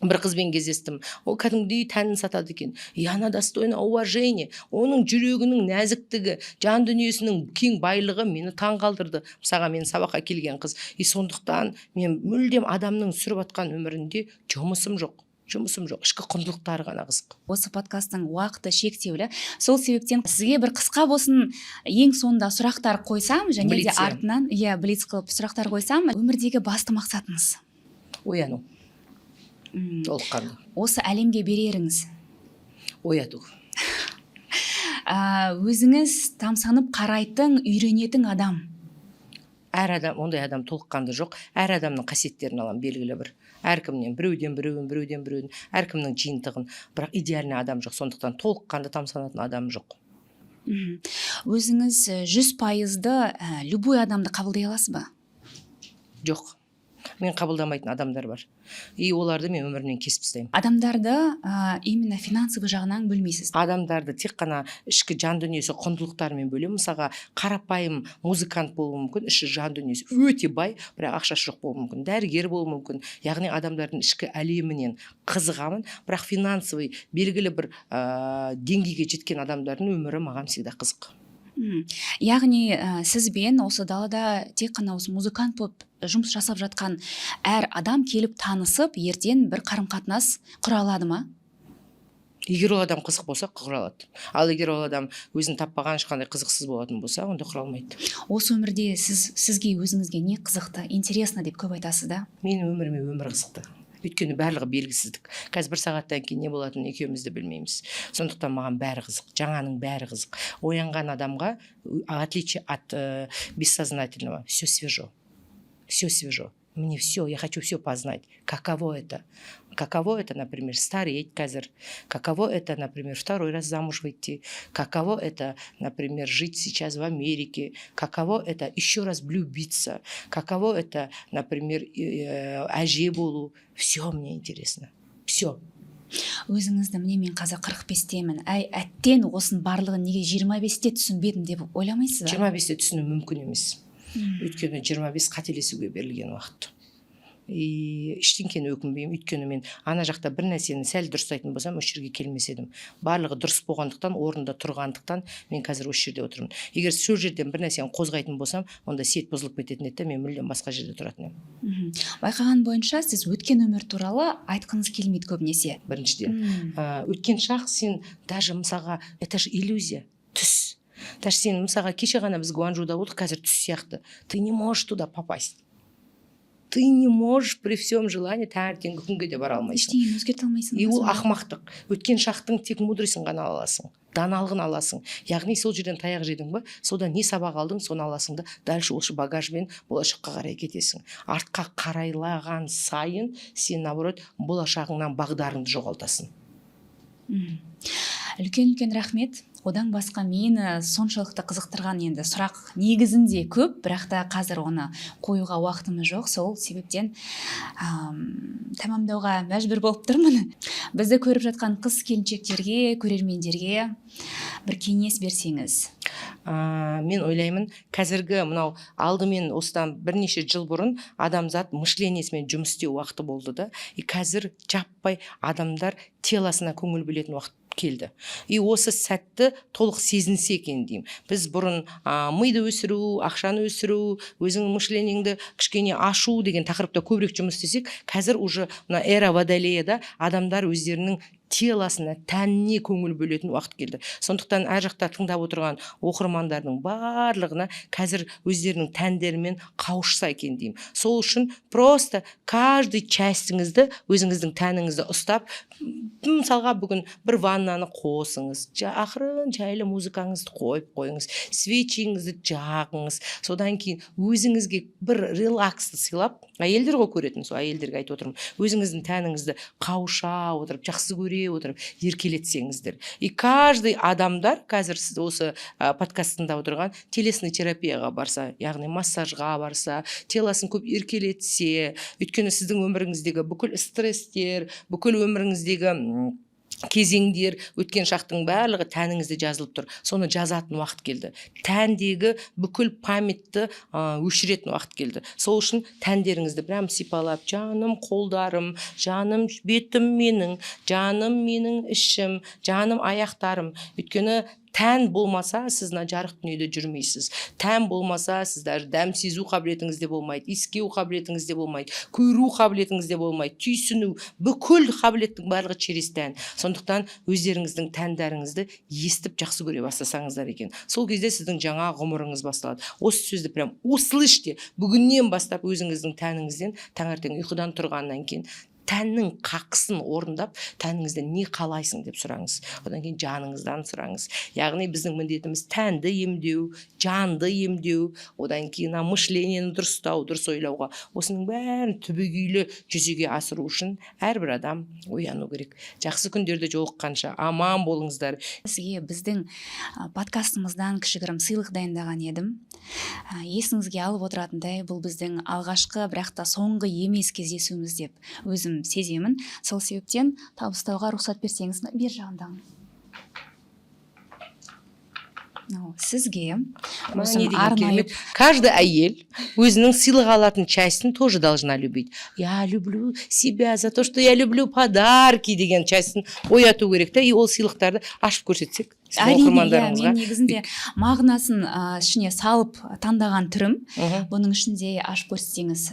бір қызбен кездестім. Ол кәдімгідей тәнін сатады екен, и она достойна уважения. Оның жүрегінің нәзіктігі, жан дүниесінің кең байлығы мені таң қалдырды. Мысалға, мен сабаққа келген қыз. И сондықтан мен мүлдем адамның сүріп жатқан өмірінде жұмысым жоқ, жұмысым жоқ, ішкі құндылықтары ғана қызық. Осы подкасттың уақыты шектеулі, сол себептен сізге бір қысқа болсын, ең соңында сұрақтар қойсам және де Блиц, иә. Артынан, иә, блиц қылып сұрақтар қойсам. Өмірдегі басты мақсатыңыз? Ояну. Толыққанды. Осы әлемге береріңіз? Ояту. Өзіңіз тамсанып қарайтын, үйренетін адам? Әр адам, ондай адам толыққанды жоқ. Әр адамның қасиеттерін аламын белгілі бір, әркімнен біреуден біреуін, біреуден біреуін, әркімнің жиынтығын. Бірақ идеальный адам жоқ, сондықтан толыққанды тамсанатын адам жоқ. Өзіңіз 100%-ды любой адамды қабылдай аласыз ба? Жоқ, мен қабылдамайтын адамдар бар, и оларды мен өмірімнен кесіп тастаймын. Адамдарды именно финансовый жағынан бөлмейсіз? Адамдарды тек қана ішкі жан дүниесі, құндылықтарымен бөлемін. Мысалға, қарапайым музыкант болуы мүмкін, іші жан дүниесі өте бай, бірақ ақшасы жоқ болуы мүмкін, дәрігер болуы мүмкін. Яғни адамдардың ішкі әлемінен қызығамын, бірақ финансовый белгілі бір деңгейге жеткен адамдардың өмірі маған всегда қызық. Яғни сізбен осы далада тек қана осы музыкант болып жұмыс жасап жатқан әр адам келіп танысып, ертең бір қарым қатынас құра алады ма? Егер ол адам қызық болса, құра алады. Ал егер ол адам өзін таппаған, ешқандай қызықсыз болатын болса, онда құра алмайды. Осы өмірде сізге, өзіңізге не қызықты, интересно деп көп айтасыз да? Менің өміріме өмір қызықты, өйткені барлығы белгісіздік. Қазір бір сағаттан кейін не болатынын екеуміз де білмейміз. Сондықтан маған бәрі қызық, жаңаның бәрі қызық. Оянған адамға, в отличие от бессознательного, все свежо, все свежо. Мне все, я хочу все познать. Каково это, каково это, например, стареть қазір, каково это, например, второй раз замуж выйти, каково это, например, жить сейчас в Америке, каково это еще раз влюбиться, каково это, например, әже болу. Все мне интересно, все. Өзіңізді, міне, мен қазір 45-темін, әй, әттең, осының барлығын неге 25-те түсінбедім деп ойламайсыз ба? 25-те түсіну мүмкін емес, өйткені 25 қателесуге берілген уақыт. И ештеңкені өкінбеймін, өйткені мен ана жақта бір нәрсені сәл дұрыстайтын болсам, осы жерге келмес едім. Барлығы дұрыс болғандықтан, орнында тұрғандықтан мен қазір осы жерде отырмын. Егер сол жерден бір нәрсені қозғайтын болсам, онда сеть бұзылып кететін еді де, мен мүлдем басқа жерде тұратын едім. Байқаған бойынша, сіз өткен өмір туралы айтқыңыз келмейді көбінесе. Біріншіден, өткен шақ, сен даже, мысалға, это же иллюзия, түс. Даже сен, мысалға, кеше ғана біз Гуанчжоуда болдық, қазір түс сияқты. Ты не можешь туда попасть, ты не можешь при всем желании. Таңертеңгі күнге де бара алмайсың. Ештеңені өзгерте алмайсың И ба ол сонда? ақымақтық. Өткен шақтың тек мудрость ін ғана ала аласың, даналығын аласың. Яғни сол жерден таяқ жедің ба, содан не сабақ алдың, соны аласың да, дальше осы багажбен болашаққа қарай кетесің. Артқа қарайлаған сайын сен, наоборот, болашағыңнан бағдарыңды жоғалтасың. Үлкен үлкен рахмет. Одан басқа мені соншалықты қызықтырған енді сұрақ негізінде көп, бірақ та қазір оны қоюға уақытымыз жоқ. Сол себептен тәмамдауға мәжбүр болып тұрмын. Бізді көріп жатқан қыз келіншектерге, көрермендерге бір кеңес берсеңіз. Мен ойлаймын, қазіргі мынау, алдымен осыдан бірнеше жыл бұрын адамзат мышление сімен жұмыс істеу уақыты болды да, и қазір жаппай адамдар тело сына көңіл бөлетін уақыт келді. И осы сәтті толық сезінсе екен деймін. Біз бұрын миды өсіру, ақшаны өсіру, өзіңнің мышление ңді кішкене ашу деген тақырыпта көбірек жұмыс істесек, қазір уже мына эра Водолеяда адамдар өздерінің тело сына, тәніне көңіл бөлетін уақыт келді. Сондықтан әр жақта тыңдап отырған оқырмандардың барлығына қазір өздерінің тәндерімен қауышса екен деймін. Сол үшін просто каждый часть іңізді, өзіңіздің тәніңізді ұстап, мысалға, бүгін бір ваннаны қосыңыз, ақырын жайлы музыкаңызды қойып қойыңыз, свечи ңізді жағыңыз. Содан кейін өзіңізге бір релаксты сыйлап, әйелдер ғой көретін, сол әйелдерге айтып отырмын, өзіңіздің тәніңізді қауыша отырып, жақсы көре отырып, еркелетсеңіздер. И каждый адамдар қазір сіз осы подкаст тыңдап отырған телесный терапияға барса, яғни массажға барса, тело сын көп еркелетсе. Өйткені сіздің өміріңіздегі бүкіл стресстер, бүкіл өміріңіздегі кезеңдер, өткен шақтың барлығы тәніңізде жазылып тұр. Соны жазатын уақыт келді. Тәндегі бүкіл память ті өшіретін уақыт келді. Сол үшін тәндеріңізді прям сипалап: жаным қолдарым, жаным бетім менің, жаным менің ішім, жаным аяқтарым. Өйткені тән болмаса, сіз мына жарық дүниеде жүрмейсіз. Тән болмаса, сіз даже дәм сезу қабілетіңіз де болмайды, иіскеу қабілетіңіз де болмайды, көру қабілетіңіз де болмайды, түйсіну, бүкіл қабілеттің барлығы через тән. Сондықтан өздеріңіздің тәндеріңізді естіп, жақсы көре бастасаңыздар екен. Сол кезде сіздің жаңа ғұмырыңыз басталады. Осы сөзді прям услышьте. Бүгіннен бастап өзіңіздің тәніңізден, таңертең ұйқыдан тұрғаннан кейін тәннің қақысын орындап, тәніңізден не қалайсың деп сұраңыз. Одан кейін жаныңыздан сұраңыз. Яғни біздің міндетіміз тәнді емдеу, жанды емдеу, одан кейін мына мышление ні дұрыстау, дұрыс ойлауға. Осының бәрін түбегейлі жүзеге асыру үшін әрбір адам ояну керек. Жақсы күндерде жолыққанша аман болыңыздар. Сізге біздің подкастымыздан кішігірім сыйлық дайындаған едім. Есіңізге алып отыратындай, бұл біздің алғашқы, бірақ та соңғы емес кездесуіміз деп өзім сеземін. Сол себептен табыстауға рұқсат берсеңіз, бер жағындағы. Мынау сізге. Мә, Өзім не деген арнайы. керемет. Каждый әйел өзінің сыйлық алатын часть ін тоже должна любить. «Я люблю себя за то, что я люблю подарки» деген часть ін ояту керек та. И ол сыйлықтарды ашып көрсетсек сіздің Әрине, иә. оқырмандарыңызға. Мен негізінде мағынасын ішіне салып таңдаған түрім. Бұның ішінде, ашып көрсетсеңіз,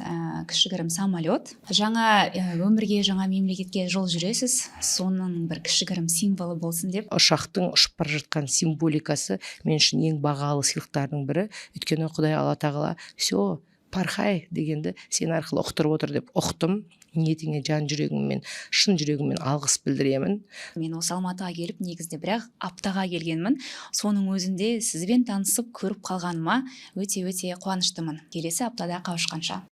кішігірім самолет. Жаңа өмірге, жаңа мемлекетке жол жүресіз, соның бір кішігірім символы болсын деп. Ұшақтың ұшып бара жатқан символикасы мен үшін ең бағалы сыйлықтардың бірі, өйткені Құдай, Алла Тағала «все, порхай» дегенді сен арқылы ұқтырып отыр деп ұқтым. Ниетіңе жан жүрегіммен, шын жүрегіммен алғыс білдіремін. Мен осы Алматыға келіп, негізінде бір ақ аптаға келгенмін, соның өзінде сізбен танысып, көріп қалғаныма өте өте қуаныштымын. Келесі аптада қауышқанша!